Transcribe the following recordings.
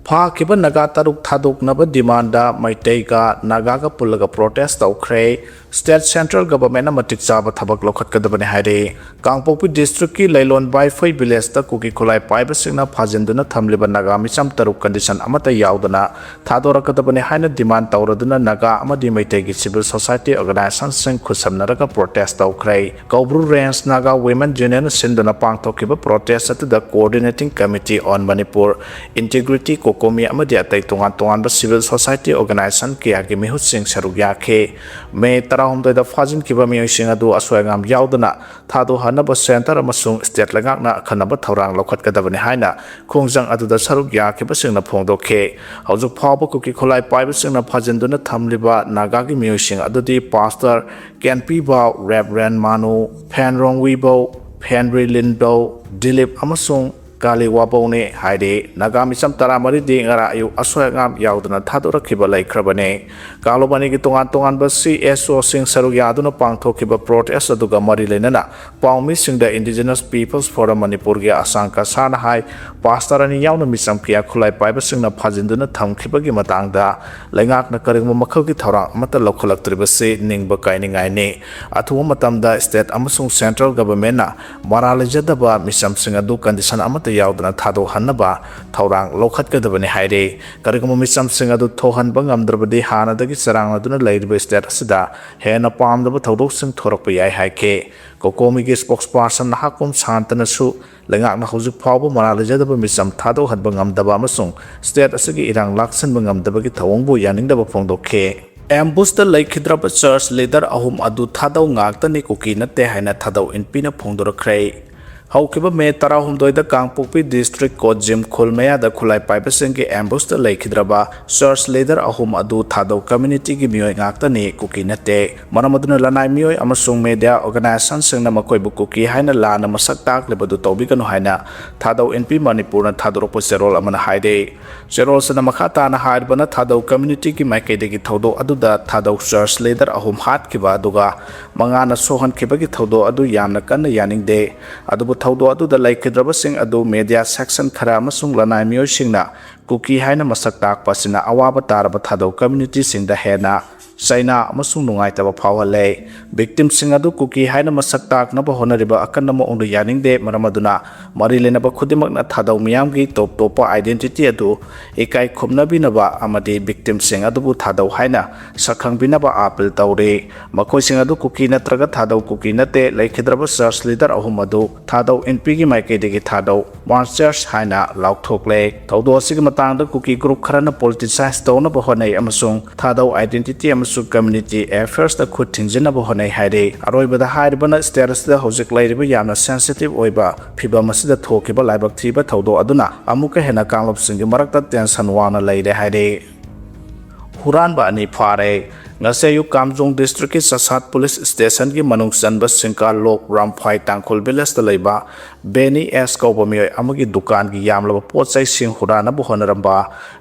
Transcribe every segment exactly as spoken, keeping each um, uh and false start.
ꯐꯥꯈꯤꯕ ꯅꯥꯒꯥ ꯇꯔꯨꯛ ꯊꯥꯗꯣꯛꯅꯕ ꯗꯤꯃꯥꯟꯗ ꯃꯩꯇꯩꯒ ꯅꯥꯒꯥꯒ ꯄꯨꯜꯂꯒ ꯄ꯭ꯔꯣꯇꯦꯁ ꯇꯧꯈ꯭ꯔꯦ꯫ ꯁ꯭ꯇꯦꯠ ꯁꯦꯟꯇ꯭ꯔꯦꯜ ꯒꯚꯔꯟꯃꯦꯟꯠꯅ ꯃꯇꯤꯛ ꯆꯥꯕ ꯊꯕꯛ ꯂꯧꯈꯠꯀꯗꯕꯅꯤ ꯍꯥꯏꯔꯦ꯫ ꯀꯥꯡꯄꯣꯛꯄꯤ ꯗꯤꯁꯇ꯭ꯔꯤꯛꯀꯤ ꯂꯩꯂꯣꯟ ꯕꯥꯏꯐꯩ ꯚꯤꯂꯦꯖꯇ ꯀꯨꯀꯤ ꯈꯨꯠꯂꯥꯏ ꯄꯥꯏꯕꯁꯤꯡꯅ ꯐꯥꯖꯤꯟꯗꯨꯅ ꯊꯝꯂꯤꯕ ꯅꯥꯒꯥ ꯃꯤꯆꯝ ꯇꯔꯨꯛ ꯀꯟꯗꯤꯁꯟ ꯑꯃꯠꯇ ꯌꯥꯎꯗꯅ ꯊꯥꯗꯣꯔꯛꯀꯗꯕꯅꯤ ꯍꯥꯏꯅ ꯗꯤꯃꯥꯟ ꯇꯧꯔꯗꯨꯅ ꯅꯥꯒꯥ ꯑꯃꯗꯤ ꯃꯩꯇꯩꯒꯤ ꯁꯤꯚꯤꯜ ꯁꯣꯁꯥꯏꯇꯤ ꯑꯣꯔꯒꯅꯥꯏꯖꯦꯁꯟꯁꯤꯡ ꯈꯨꯠꯁꯝꯅꯔꯒ ꯄ꯭ꯔꯣꯇꯦꯁ ꯇꯧꯈ꯭ꯔꯦ꯫ ꯀꯧꯕ꯭ꯔꯨ ꯔꯦꯟꯖ ꯅꯥꯒꯥ ꯋꯤꯃꯦꯟ ꯌꯨꯅꯤꯌꯟꯅ ꯁꯤꯟꯗꯨꯅ ꯄꯥꯡꯊꯣꯛꯈꯤꯕ ꯄ꯭ꯔꯣꯇꯦꯁ ꯑꯗꯨꯗ ꯀꯣꯑꯣꯔꯗꯤꯅꯦꯇꯤꯡ ꯀꯃꯤꯇꯤ ꯑꯣꯟ ꯃꯅꯤꯄꯨꯔ, ꯏꯟꯇꯤꯒ꯭ꯔꯤꯇꯤ, ꯀꯣꯀꯣꯃꯤ ꯑꯃꯗꯤ ꯑꯇꯩ ꯇꯣꯉꯥꯟ ꯇꯣꯉꯥꯟꯕ ꯁꯤꯚꯤꯜ ꯁꯣꯁꯥꯏꯇꯤ ꯑꯣꯔꯒꯅꯥꯏꯖꯦꯁꯟ ꯀꯌꯥꯒꯤ ꯃꯤꯍꯨꯠꯁꯤꯡ ꯁꯔꯨꯛ ꯌꯥꯈꯤ꯫ ꯃꯦ ꯇꯔꯥꯍꯨꯝꯗꯣꯏꯗ ꯐꯥꯖꯤꯟꯈꯤꯕ ꯃꯤꯑꯣꯏꯁꯤꯡ ꯑꯗꯨ ꯑꯁꯣꯏ ꯑꯉꯥꯝ ꯌꯥꯎꯗꯅ ꯊꯥꯗꯣꯛꯍꯟꯅꯕ ꯁꯦꯟꯇꯔ ꯑꯃꯁꯨꯡ ꯁ꯭ꯇꯦꯠ ꯂꯩꯉꯥꯛꯅ ꯑꯈꯟꯅꯕ ꯊꯧꯔꯥꯡ ꯂꯧꯈꯠꯀꯗꯕꯅꯤ ꯍꯥꯏꯅ ꯈꯣꯡꯖꯪ ꯑꯗꯨꯗ ꯁꯔꯨꯛ ꯌꯥꯈꯤꯕꯁꯤꯡꯅ ꯐꯣꯡꯗꯣꯛꯈꯤ꯫ ꯍꯧꯖꯤꯛ ꯐꯥꯎꯕ ꯀꯨꯀꯤ ꯈꯨꯠꯂꯥꯏ ꯄꯥꯏꯕꯁꯤꯡꯅ ꯐꯥꯖꯤꯟꯗꯨꯅ ꯊꯝꯂꯤꯕ ꯅꯥꯒꯥꯒꯤ ꯃꯤꯑꯣꯏꯁꯤꯡ ꯑꯗꯨꯗꯤ ꯄꯥꯁꯇꯔ ꯀꯦꯟꯄꯤꯕꯥꯎ, ꯔꯦꯚꯔꯦꯟ ꯃꯥꯅꯨ, ꯐꯦꯟꯔꯣꯡ ꯋꯤꯕꯧ, ꯐꯦꯟꯔꯤ ꯂꯤꯟꯕꯧ, ꯗꯤꯂꯤꯞ ꯑꯃꯁꯨꯡ ꯀꯥꯂꯤ ꯋꯥꯕꯧꯅꯤ ꯍꯥꯏꯔꯤ꯫ ꯅꯥꯒꯥ ꯃꯤꯆꯝ ꯇꯔꯥꯃꯔꯤꯗꯤ ꯉꯔꯥꯡ ꯑꯌꯨꯛ ꯑꯁꯣꯏ ꯑꯉꯥꯝ ꯌꯥꯎꯗꯅ ꯊꯥꯗꯣꯔꯛꯈꯤꯕ ꯂꯩꯈ꯭ꯔꯕꯅꯤ꯫ ꯀꯥꯡꯂꯨꯞ ꯑꯅꯤꯒꯤ ꯇꯣꯉꯥꯟ ꯇꯣꯉꯥꯟꯕ ꯁꯤ ꯑꯦꯁ ꯑꯣꯁꯤꯡ ꯁꯔꯨꯛ ꯌꯥꯗꯨꯅ ꯄꯥꯡꯊꯣꯛꯈꯤꯕ ꯄ꯭ꯔꯣꯇꯦꯁ ꯑꯗꯨꯒ ꯃꯔꯤ ꯂꯩꯅꯅ ꯄꯥꯎꯃꯤꯁꯤꯡꯗ ꯏꯟꯗꯤꯖꯤꯅꯁ ꯄꯤꯄꯜꯁ ꯐꯣꯔꯝ ꯃꯅꯤꯄꯨꯔꯒꯤ ꯑꯁꯥꯡ ꯀꯁꯥꯔꯅ ꯍꯥꯏ, ꯄꯥꯁꯇꯔ ꯑꯅꯤ ꯌꯥꯎꯅ ꯃꯤꯆꯝ ꯀꯌꯥ ꯈꯨꯠꯂꯥꯏ ꯄꯥꯏꯕꯁꯤꯡꯅ ꯐꯥꯖꯤꯟꯗꯨꯅ ꯊꯝꯈꯤꯕꯒꯤ ꯃꯇꯥꯡꯗ ꯂꯩꯉꯥꯛꯅ ꯀꯔꯤꯒꯨꯝꯕ ꯃꯈꯜꯒꯤ ꯊꯧꯔꯥꯡ ꯑꯃꯠꯇ ꯂꯧꯈꯠꯂꯛꯇ꯭ꯔꯤꯕꯁꯤ ꯅꯤꯡꯕ ꯀꯥꯏꯅꯤꯡꯉꯥꯏꯅꯤ꯫ ꯑꯊꯨꯕ ꯃꯇꯝꯗ ꯁ꯭ꯇꯦꯠ ꯑꯃꯁꯨꯡ ꯁꯦꯟꯇ꯭ꯔꯦꯜ ꯒꯚꯔꯟꯃꯦꯟꯠꯅ ꯃꯔꯥꯜ ꯂꯩꯖꯗꯕ ꯃꯤꯆꯝꯁꯤꯡ ꯑꯗꯨ ꯀꯟꯗꯤꯁꯟ ꯑꯃꯠꯇ ꯌꯥꯎꯗꯅ ꯊꯥꯗꯣꯛꯍꯟꯅꯕ ꯊꯧꯔꯥꯡ ꯂꯧꯈꯠꯀꯗꯕꯅꯤ ꯍꯥꯏꯔꯤ꯫ ꯀꯔꯤꯒꯨꯝꯕ ꯃꯤꯆꯝꯁꯤꯡ ꯑꯗꯨ ꯊꯣꯛꯍꯟꯕ ꯉꯝꯗ꯭ꯔꯕꯗꯤ ꯍꯥꯟꯅꯗꯒꯤ ꯆꯔꯥꯡꯅꯗꯨꯅ ꯂꯩꯔꯤꯕ ꯁ꯭ꯇꯦꯠ ꯑꯁꯤꯗ ꯍꯦꯟꯅ ꯄꯥꯝꯗꯕ ꯊꯧꯗꯣꯛꯁꯤꯡ ꯊꯣꯔꯛꯄ ꯌꯥꯏ ꯍꯥꯏꯈꯤ꯫ ꯀꯣꯀꯣꯃꯤꯒꯤ ꯁ꯭ꯄꯣꯛꯁꯄꯥꯔꯁꯟ ꯅꯍꯥꯀꯨꯝ ꯁꯥꯟꯇꯅꯁꯨ ꯂꯩꯉꯥꯛꯅ ꯍꯧꯖꯤꯛ ꯐꯥꯎꯕ ꯃꯔꯥꯜ ꯂꯩꯖꯗꯕ ꯃꯤꯆꯝ ꯊꯥꯗꯣꯛꯍꯟꯕ ꯉꯝꯗꯕ ꯑꯃꯁꯨꯡ ꯁ꯭ꯇꯦꯠ ꯑꯁꯤꯒꯤ ꯏꯔꯥꯡ ꯂꯥꯛꯁꯤꯟꯕ ꯉꯝꯗꯕꯒꯤ ꯊꯧꯑꯣꯡꯕꯨ ꯌꯥꯅꯤꯡꯗꯕ ꯐꯣꯡꯗꯣꯛꯈꯤ꯫ ꯑꯦꯝꯕꯨꯁꯇ ꯂꯩꯈꯤꯗ꯭ꯔꯕ ꯆꯔꯆ ꯂꯤꯗꯔ ꯑꯍꯨꯝ ꯑꯗꯨ ꯊꯥꯗꯧ ꯉꯥꯛꯇꯅꯤ, ꯀꯨꯀꯤ ꯅꯠꯇꯦ ꯍꯥꯏꯅ ꯊꯥꯗꯧ ꯏꯟꯄꯤꯅ ꯐꯣꯡꯗꯣꯔꯛꯈ꯭ꯔꯦ꯫ ꯍꯧꯈꯤꯕ ꯃꯦ ꯇꯔꯥꯍꯨꯝꯗꯣꯏꯗ ꯀꯥꯡꯄꯣꯛꯄꯤ ꯗꯤꯁꯇ꯭ꯔꯤꯛ ꯀꯣꯠꯖꯤꯝ ꯈꯨꯜ ꯃꯌꯥꯗ ꯈꯨꯠꯂꯥꯏ ꯄꯥꯏꯕꯁꯤꯡꯒꯤ ꯑꯦꯝꯕꯨꯁꯇ ꯂꯩꯈꯤꯗ꯭ꯔꯕ ꯆꯔꯆ ꯂꯤꯗꯔ ꯑꯍꯨꯝ ꯑꯗꯨ ꯊꯥꯗꯧ ꯀꯝꯃ꯭ꯌꯨꯅꯤꯇꯤꯒꯤ ꯃꯤꯑꯣꯏ ꯉꯥꯛꯇꯅꯤ, ꯀꯨꯀꯤ ꯅꯠꯇꯦ꯫ ꯃꯔꯝ ꯑꯗꯨꯅ ꯂꯅꯥꯏ ꯃꯤꯑꯣꯏ ꯑꯃꯁꯨꯡ ꯃꯦꯗꯤꯌꯥ ꯑꯣꯔꯒꯅꯥꯏꯖꯦꯁꯟꯁꯤꯡꯅ ꯃꯈꯣꯏꯕꯨ ꯀꯨꯀꯤ ꯍꯥꯏꯅ ꯂꯥꯟꯅ ꯃꯁꯛ ꯇꯥꯛꯂꯤꯕꯗꯨ ꯇꯧꯕꯤꯒꯅꯨ ꯍꯥꯏꯅ ꯊꯥꯗꯧ ꯏꯟꯄꯤ ꯃꯅꯤꯄꯨꯔꯅ ꯊꯥꯗꯣꯔꯛꯄ ꯆꯦꯔꯣꯜ ꯑꯃꯅ ꯍꯥꯏꯔꯤ꯫ ꯆꯦꯔꯣꯜꯁꯤꯅ ꯃꯈꯥ ꯇꯥꯅ ꯍꯥꯏꯔꯤꯕꯅ ꯊꯥꯗꯧ ꯀꯝꯃ꯭ꯌꯨꯅꯤꯇꯤꯒꯤ ꯃꯥꯏꯀꯩꯗꯒꯤ ꯊꯧꯗꯣꯛ ꯑꯗꯨꯗ ꯊꯥꯗꯧ ꯆꯔꯆ ꯂꯤꯗꯔ ꯑꯍꯨꯝ ꯍꯥꯠꯈꯤꯕ ꯑꯗꯨꯒ ꯃꯉꯥꯅ ꯁꯣꯛꯍꯟꯈꯤꯕꯒꯤ ꯊꯧꯗꯣꯛ ꯑꯗꯨ ꯌꯥꯝꯅ ꯀꯟꯅ ꯌꯥꯅꯤꯡꯗꯦ꯫ ꯑꯗꯨꯕꯨ ꯊꯧꯗꯣꯛ ꯑꯗꯨꯗ ꯂꯩꯈꯤꯗ꯭ꯔꯕꯁꯤꯡ ꯑꯗꯨ media section ꯈꯔ ꯑꯃꯁꯨꯡ ꯂꯅꯥꯏ ꯃꯤꯑꯣꯏꯁꯤꯡꯅ ꯀꯨꯀꯤ ꯍꯥꯏꯅ ꯃꯁꯛ ꯇꯥꯛꯄ ꯑꯁꯤꯅ ꯑꯋꯥꯕ ꯇꯥꯔꯕ ꯊꯥꯗꯧ communityꯁꯤꯡꯗ ꯍꯦꯟꯅ ꯆꯩꯅꯥ ꯑꯃꯁꯨꯡ ꯅꯨꯡꯉꯥꯏꯇꯕ ꯐꯥꯎꯍꯜꯂꯦ꯫ Victimꯁꯤꯡ ꯑꯗꯨ ꯀꯨꯀꯤ ꯍꯥꯏꯅ ꯃꯁꯛ ꯇꯥꯛꯅꯕ ꯍꯣꯠꯅꯔꯤꯕ ꯑꯀꯟꯕ ꯃꯑꯣꯡꯗ ꯌꯥꯅꯤꯡꯗꯦ, ꯃꯔꯝ ꯑꯗꯨꯅ ꯃꯔꯤ ꯂꯩꯅꯕ ꯈꯨꯗꯤꯡꯃꯛꯅ ꯊꯥꯗꯧ ꯃꯤꯌꯥꯝꯒꯤ ꯇꯣꯞ ꯇꯣꯞꯄ identity ꯑꯗꯨ ꯏꯀꯥꯏ ꯈꯨꯝꯅꯕꯤꯅꯕ ꯑꯃꯗꯤ victimꯁꯤꯡ ꯑꯗꯨꯕꯨ ꯊꯥꯗꯧ ꯍꯥꯏꯅ ꯁꯛꯈꯪꯕꯤꯅꯕ appeal ꯇꯧꯔꯤ꯫ ꯃꯈꯣꯏꯁꯤꯡ ꯑꯗꯨ ꯀꯨꯀꯤ ꯅꯠꯇ꯭ꯔꯒ ꯊꯥꯗꯧ ꯀꯨꯀꯤ ꯅꯠꯇꯦ꯫ ꯂꯩꯈꯤꯗ꯭ꯔꯕ church leader ꯑꯍꯨꯝ ꯑꯗꯨ ꯊꯥꯗꯧ ꯏꯟꯄꯤꯒꯤ ꯃꯥꯏꯀꯩꯗꯒꯤ ꯊꯥꯗꯧ martyrs ꯍꯥꯏꯅ ꯂꯥꯎꯊꯣꯛꯂꯦ꯫ ꯊꯧꯗꯣꯛ ꯑꯁꯤꯒꯤ ꯃꯇꯥꯡꯗ ꯀꯨꯀꯤ group ꯈꯔꯅ politicize ꯇꯧꯅꯕ ꯍꯣꯠꯅꯩ ꯑꯃꯁꯨꯡ ꯊꯥꯗꯧ identity ꯑꯃꯁꯨꯡ community affairsꯇ ꯈꯨꯠ ꯊꯤꯡꯖꯤꯟꯅꯕ ꯍꯣꯠꯅꯩ ꯍꯥꯏꯔꯤ꯫ ꯑꯔꯣꯏꯕꯗ ꯍꯥꯏꯔꯤꯕꯅ state ꯑꯁꯤꯗ ꯍꯧꯖꯤꯛ ꯂꯩꯔꯤꯕ ꯌꯥꯝꯅ sensitive ꯑꯣꯏꯕ ꯐꯤꯚꯝ ꯑꯁꯤꯗ ꯊꯣꯛꯈꯤꯕ ꯂꯥꯏꯕꯛ ꯊꯤꯕ ꯊꯧꯗꯣꯛ ꯑꯗꯨꯅ ꯑꯃꯨꯛꯀ ꯍꯦꯟꯅ ꯀꯥꯡꯂꯨꯞꯁꯤꯡꯒꯤ ꯃꯔꯛꯇ tension ꯋꯥꯡꯅ ꯂꯩꯔꯦ ꯍꯥꯏꯔꯤ꯫ ꯍꯨꯔꯥꯟꯕ ꯑꯅꯤ ꯐꯥꯔꯦ꯫ ꯉꯁꯤ ꯑꯌꯨꯛ ꯀꯥꯝꯖꯣꯡ districtꯀꯤ ꯆꯁꯥꯠ police stationꯒꯤ ꯃꯅꯨꯡ ꯆꯟꯕ ꯁꯤꯡꯀꯥ ꯂꯣꯛ ꯔꯥꯝꯐꯥꯏ ꯇꯥꯡꯈꯨꯜ villageꯇ ꯂꯩꯕ ꯕꯦꯅꯤ ꯑꯦꯁ ꯀꯧꯕ ꯃꯤꯑꯣꯏ ꯑꯃꯒꯤ ꯗꯨꯀꯥꯟꯒꯤ ꯌꯥꯝꯂꯕ ꯄꯣꯠ ꯆꯩꯁꯤꯡ ꯍꯨꯔꯥꯟꯅꯕ ꯍꯣꯠꯅꯔꯝꯕ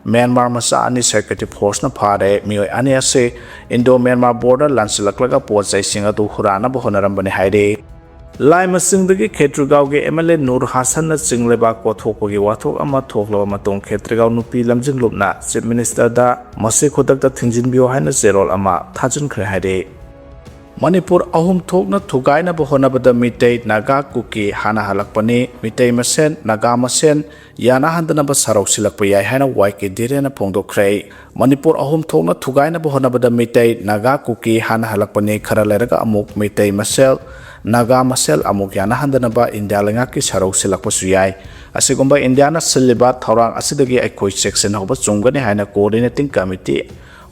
ꯃ꯭ꯌꯥꯟꯃꯥꯔ ꯃꯆꯥ ꯑꯅꯤ security forceꯅ ꯐꯥꯔꯦ꯫ ꯃꯤꯑꯣꯏ ꯑꯅꯤ ꯑꯁꯤ Indo Myanmar border ꯂꯥꯟꯁꯤꯜꯂꯛꯂꯒ ꯄꯣꯠ ꯆꯩꯁꯤꯡ ꯑꯗꯨ ꯍꯨꯔꯥꯟꯅꯕ ꯍꯣꯠꯅꯔꯝꯕꯅꯤ ꯍꯥꯏꯔꯤ꯫ ꯂꯥꯏꯃꯁꯤꯡꯗꯒꯤ ꯈꯦꯇ꯭ꯔꯤꯒꯥꯎꯒꯤ MLA ꯅꯨꯔ ꯍꯥꯁꯟꯅ ꯆꯤꯡ ꯂꯩꯕꯥꯛ ꯀꯣꯊꯣꯛꯄꯒꯤ ꯋꯥꯊꯣꯛ ꯑꯃ ꯊꯣꯛꯂꯕ ꯃꯇꯨꯡ ꯈꯦꯇ꯭ꯔꯤꯒꯥꯎ ꯅꯨꯄꯤ ꯂꯝꯖꯤꯡ ꯂꯨꯞꯅ Chief Ministerꯗ ꯃꯁꯤ ꯈꯨꯗꯛꯇ ꯊꯤꯡꯖꯤꯟꯕꯤꯌꯨ ꯍꯥꯏꯅ ꯆꯦꯔꯣꯜ ꯑꯃ ꯊꯥꯖꯤꯟꯈ꯭ꯔꯦ ꯍꯥꯏꯔꯤ꯫ ꯃꯅꯤꯄꯨꯔ ꯑꯍꯨꯝ ꯊꯣꯛꯅ ꯊꯨꯒꯥꯏꯅꯕ ꯍꯣꯠꯅꯕꯗ ꯃꯤꯇꯩ, ꯅꯥꯒꯥ, ꯀꯨꯀꯤ ꯍꯥꯟꯅ ꯍꯜꯂꯛꯄꯅꯤ꯫ ꯃꯤꯇꯩ ꯃꯁꯦꯟ, ꯅꯥꯒꯥ ꯃꯁꯦꯟ ꯌꯥꯅꯍꯟꯗꯅꯕ ꯁꯔꯧ ꯁꯤꯜꯂꯛꯄ ꯌꯥꯏ ꯍꯥꯏꯅ ꯋꯥꯏ ꯀꯦ ꯙꯤꯔꯦꯟꯅ ꯐꯣꯡꯗꯣꯛꯈ꯭ꯔꯦ꯫ ꯃꯅꯤꯄꯨꯔ ꯑꯍꯨꯝ ꯊꯣꯛꯅ ꯊꯨꯒꯥꯏꯅꯕ ꯍꯣꯠꯅꯕꯗ ꯃꯤꯇꯩ, ꯅꯥꯒꯥ, ꯀꯨꯀꯤ ꯍꯥꯟꯅ ꯍꯜꯂꯛꯄꯅꯤ꯫ ꯈꯔ ꯂꯩꯔꯒ ꯑꯃꯨꯛ ꯃꯤꯇꯩ ꯃꯁꯦꯜ, ꯅꯥꯒꯥ ꯃꯁꯦꯜ ꯑꯃꯨꯛ ꯌꯥꯅꯍꯟꯗꯅꯕ ꯏꯟꯗꯤꯌꯥ ꯂꯩꯉꯥꯛꯀꯤ ꯁꯔꯧ ꯁꯤꯜꯂꯛꯄꯁꯨ ꯌꯥꯏ꯫ ꯑꯁꯤꯒꯨꯝꯕ ꯏꯟꯗꯤꯌꯥꯅ ꯁꯤꯜꯂꯤꯕ ꯊꯧꯔꯥꯡ ꯑꯁꯤꯗꯒꯤ ꯑꯩꯈꯣꯏ ꯆꯦꯛꯁꯤꯟꯍꯧꯕ ꯆꯨꯝꯒꯅꯤ ꯍꯥꯏꯅ Coordinating Committee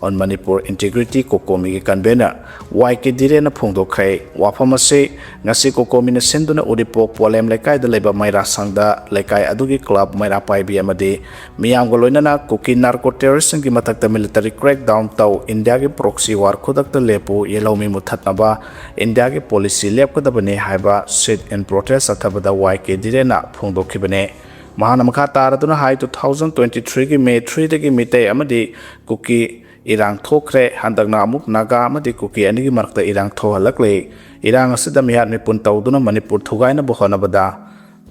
on Manipur Integrity, COCOMIꯒꯤ convener ꯋꯥꯏ ꯀꯦ ꯙꯤꯔꯦꯟꯅ ꯐꯣꯡꯗꯣꯛꯈ꯭ꯔꯦ꯫ ꯋꯥꯐꯝ ꯑꯁꯤ ꯉꯁꯤ COCOMIꯅ ꯁꯤꯟꯗꯨꯅ ꯎꯔꯤꯄꯣꯛ ꯄꯣꯂꯦꯝ ꯂꯩꯀꯥꯏꯗ ꯂꯩꯕ ꯃꯩꯔꯥ ꯁꯪꯗ ꯂꯩꯀꯥꯏ ꯑꯗꯨꯒꯤ club ꯃꯩꯔꯥ ꯄꯥꯏꯕꯤ ꯑꯃꯗꯤ ꯃꯤꯌꯥꯝꯒ ꯂꯣꯏꯅꯅ ꯀꯨꯀꯤ narco terroristꯁꯤꯡꯒꯤ ꯃꯊꯛꯇ military crackdown ꯇꯧ, ꯏꯟꯗꯤꯌꯥꯒꯤ proxy war ꯈꯨꯗꯛꯇ ꯂꯦꯞꯄꯨ, ꯌꯦꯜꯍꯧꯃꯤ ꯃꯨꯊꯠꯅꯕ ꯏꯟꯗꯤꯌꯥꯒꯤ policy ꯂꯦꯞꯀꯗꯕꯅꯤ ꯍꯥꯏꯕ sit-in protest ꯆꯠꯊꯕꯗ ꯋꯥꯏ ꯀꯦ ꯙꯤꯔꯦꯟꯅ ꯐꯣꯡꯗꯣꯛꯈꯤꯕꯅꯤ꯫ ꯃꯍꯥꯛꯅ ꯃꯈꯥ ꯇꯥꯔꯗꯨꯅ ꯍꯥꯏ, two thousand twenty threeꯒꯤ May threeꯗꯒꯤ Meitei ꯑꯃꯗꯤ ꯀꯨꯀꯤ ꯏꯔꯥꯡ ꯊꯣꯛꯈ꯭ꯔꯦ꯫ ꯍꯟꯗꯛꯅ ꯑꯃꯨꯛ ꯅꯥꯒꯥ ꯑꯃꯗꯤ ꯀꯨꯀꯤ ꯑꯅꯤꯒꯤ ꯃꯔꯛꯇ ꯏꯔꯥꯡ ꯊꯣꯛꯍꯜꯂꯛꯂꯤ꯫ ꯏꯔꯥꯡ ꯑꯁꯤꯗ ꯃꯤꯍꯥꯠ ꯃꯤꯄꯨꯟ ꯇꯧꯗꯨꯅ ꯃꯅꯤꯄꯨꯔ ꯊꯨꯒꯥꯏꯅꯕ ꯍꯣꯠꯅꯕꯗ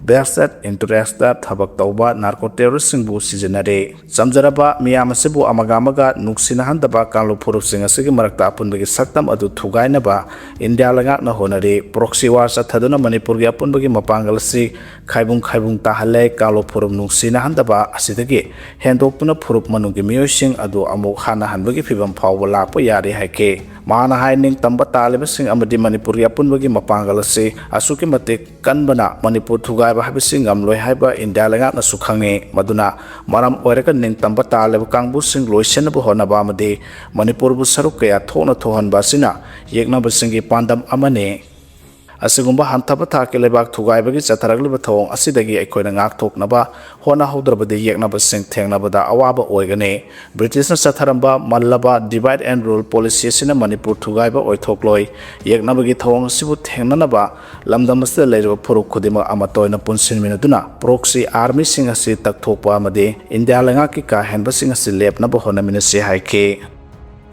vested interestꯇ ꯊꯕꯛ ꯇꯧꯕ narco terroristꯁꯤꯡꯕꯨ ꯁꯤꯖꯤꯟꯅꯔꯦ꯫ ꯆꯝꯖꯔꯕ ꯃꯤꯌꯥꯝ ꯑꯁꯤꯕꯨ ꯑꯃꯒ ꯑꯃꯒ ꯅꯨꯡꯁꯤꯅꯍꯟꯗꯕ ꯀꯥꯡꯂꯨꯞ ꯐꯨꯔꯨꯞꯁꯤꯡ ꯑꯁꯤꯒꯤ ꯃꯔꯛꯇ ꯑꯄꯨꯟꯕꯒꯤ ꯁꯛꯇꯝ ꯑꯗꯨ ꯊꯨꯒꯥꯏꯅꯕ ꯏꯟꯗꯤꯌꯥ ꯂꯩꯉꯥꯛꯅ ꯍꯣꯠꯅꯔꯤ꯫ Proxy war ꯆꯠꯊꯗꯨꯅ ꯃꯅꯤꯄꯨꯔꯒꯤ ꯑꯄꯨꯟꯕꯒꯤ ꯃꯄꯥꯡꯒꯜ ꯑꯁꯤ ꯈꯥꯏꯕꯨꯡ ꯈꯥꯏꯕꯨꯡ ꯇꯥꯍꯜꯂꯦ꯫ ꯀꯥꯡꯂꯨꯞ ꯐꯨꯔꯨꯞ ꯅꯨꯡꯁꯤꯅꯍꯟꯗꯕ ꯑꯁꯤꯗꯒꯤ ꯍꯦꯟꯗꯣꯛꯇꯨꯅ ꯐꯨꯔꯨꯞ ꯃꯅꯨꯡꯒꯤ ꯃꯤꯑꯣꯏꯁꯤꯡ ꯑꯗꯨ ꯑꯃꯨꯛ ꯍꯥꯟꯅꯍꯟꯕꯒꯤ ꯐꯤꯕꯝ ꯐꯥꯎꯕ ꯂꯥꯛꯄ ꯌꯥꯔꯦ ꯍꯥꯏꯈꯤ꯫ ꯃꯍꯥꯛꯅ ꯍꯥꯏ, ꯅꯤꯡꯇꯝꯕ ꯇꯥꯜꯂꯤꯕꯁꯤꯡ ꯑꯃꯗꯤ ꯃꯅꯤꯄꯨꯔꯒꯤ ꯑꯄꯨꯟꯕꯒꯤ ꯃꯄꯥꯡꯒꯜ ꯑꯁꯤ ꯑꯁꯨꯛꯀꯤ ꯃꯇꯤꯛ ꯀꯟꯕꯅ ꯃꯅꯤꯄꯨꯔ ꯊꯨꯒꯥꯏꯕ ꯍꯥꯏꯕꯁꯤ ꯉꯝꯂꯣꯏ ꯍꯥꯏꯕ ꯏꯟꯗꯤꯌꯥ ꯂꯩꯉꯥꯛꯅꯁꯨ ꯈꯪꯏ꯫ ꯃꯗꯨꯅ ꯃꯔꯝ ꯑꯣꯏꯔꯒ ꯅꯤꯡꯇꯝꯕ ꯇꯥꯜꯂꯤꯕ ꯀꯥꯡꯕꯨꯁꯤꯡ ꯂꯣꯏꯁꯤꯟꯅꯕ ꯍꯣꯠꯅꯕ ꯑꯃꯗꯤ ꯃꯅꯤꯄꯨꯔꯕꯨ ꯁꯔꯨꯛ ꯀꯌꯥ ꯊꯣꯛꯅ ꯊꯣꯛꯍꯟꯕ ꯑꯁꯤꯅ ꯌꯦꯛꯅꯕꯁꯤꯡꯒꯤ ꯄꯥꯟꯗꯝ ꯑꯃꯅꯤ꯫ ꯑꯁꯤꯒꯨꯝꯕ ꯍꯟꯊꯕ ꯊꯥꯛꯀꯤ ꯂꯩꯕꯥꯛ ꯊꯨꯒꯥꯏꯕꯒꯤ ꯆꯠꯊꯔꯛꯂꯤꯕ ꯊꯧꯑꯣꯡ ꯑꯁꯤꯗꯒꯤ ꯑꯩꯈꯣꯏꯅ ꯉꯥꯛꯊꯣꯛꯅꯕ ꯍꯣꯠꯅꯍꯧꯗ꯭ꯔꯕꯗꯤ ꯌꯦꯛꯅꯕꯁꯤꯡ ꯊꯦꯡꯅꯕꯗ ꯑꯋꯥꯕ ꯑꯣꯏꯒꯅꯤ꯫ ꯕ꯭ꯔꯤꯇꯤꯁꯅ ꯆꯠꯊꯔꯝꯕ ꯃꯜꯂꯕ divide and rule policy ꯑꯁꯤꯅ ꯃꯅꯤꯄꯨꯔ ꯊꯨꯒꯥꯏꯕ ꯑꯣꯏꯊꯣꯛꯂꯣꯏ꯫ ꯌꯦꯛꯅꯕꯒꯤ ꯊꯧꯑꯣꯡ ꯑꯁꯤꯕꯨ ꯊꯦꯡꯅꯅꯕ ꯂꯝꯗꯝ ꯑꯁꯤꯗ ꯂꯩꯔꯤꯕ ꯐꯨꯔꯨꯞ ꯈꯨꯗꯤꯡꯃꯛ ꯑꯃꯠꯇ ꯑꯣꯏꯅ ꯄꯨꯟꯁꯤꯟꯃꯤꯟꯅꯗꯨꯅ proxy armyꯁꯤꯡ ꯑꯁꯤ ꯇꯛꯊꯣꯛꯄ ꯑꯃꯗꯤ ꯏꯟꯗꯤꯌꯥ ꯂꯩꯉꯥꯛꯀꯤ ꯀꯥ ꯍꯦꯟꯕꯁꯤꯡ ꯑꯁꯤ ꯂꯦꯞꯅꯕ ꯍꯣꯠꯅꯃꯤꯟꯅꯁꯤ ꯍꯥꯏꯈꯤ꯫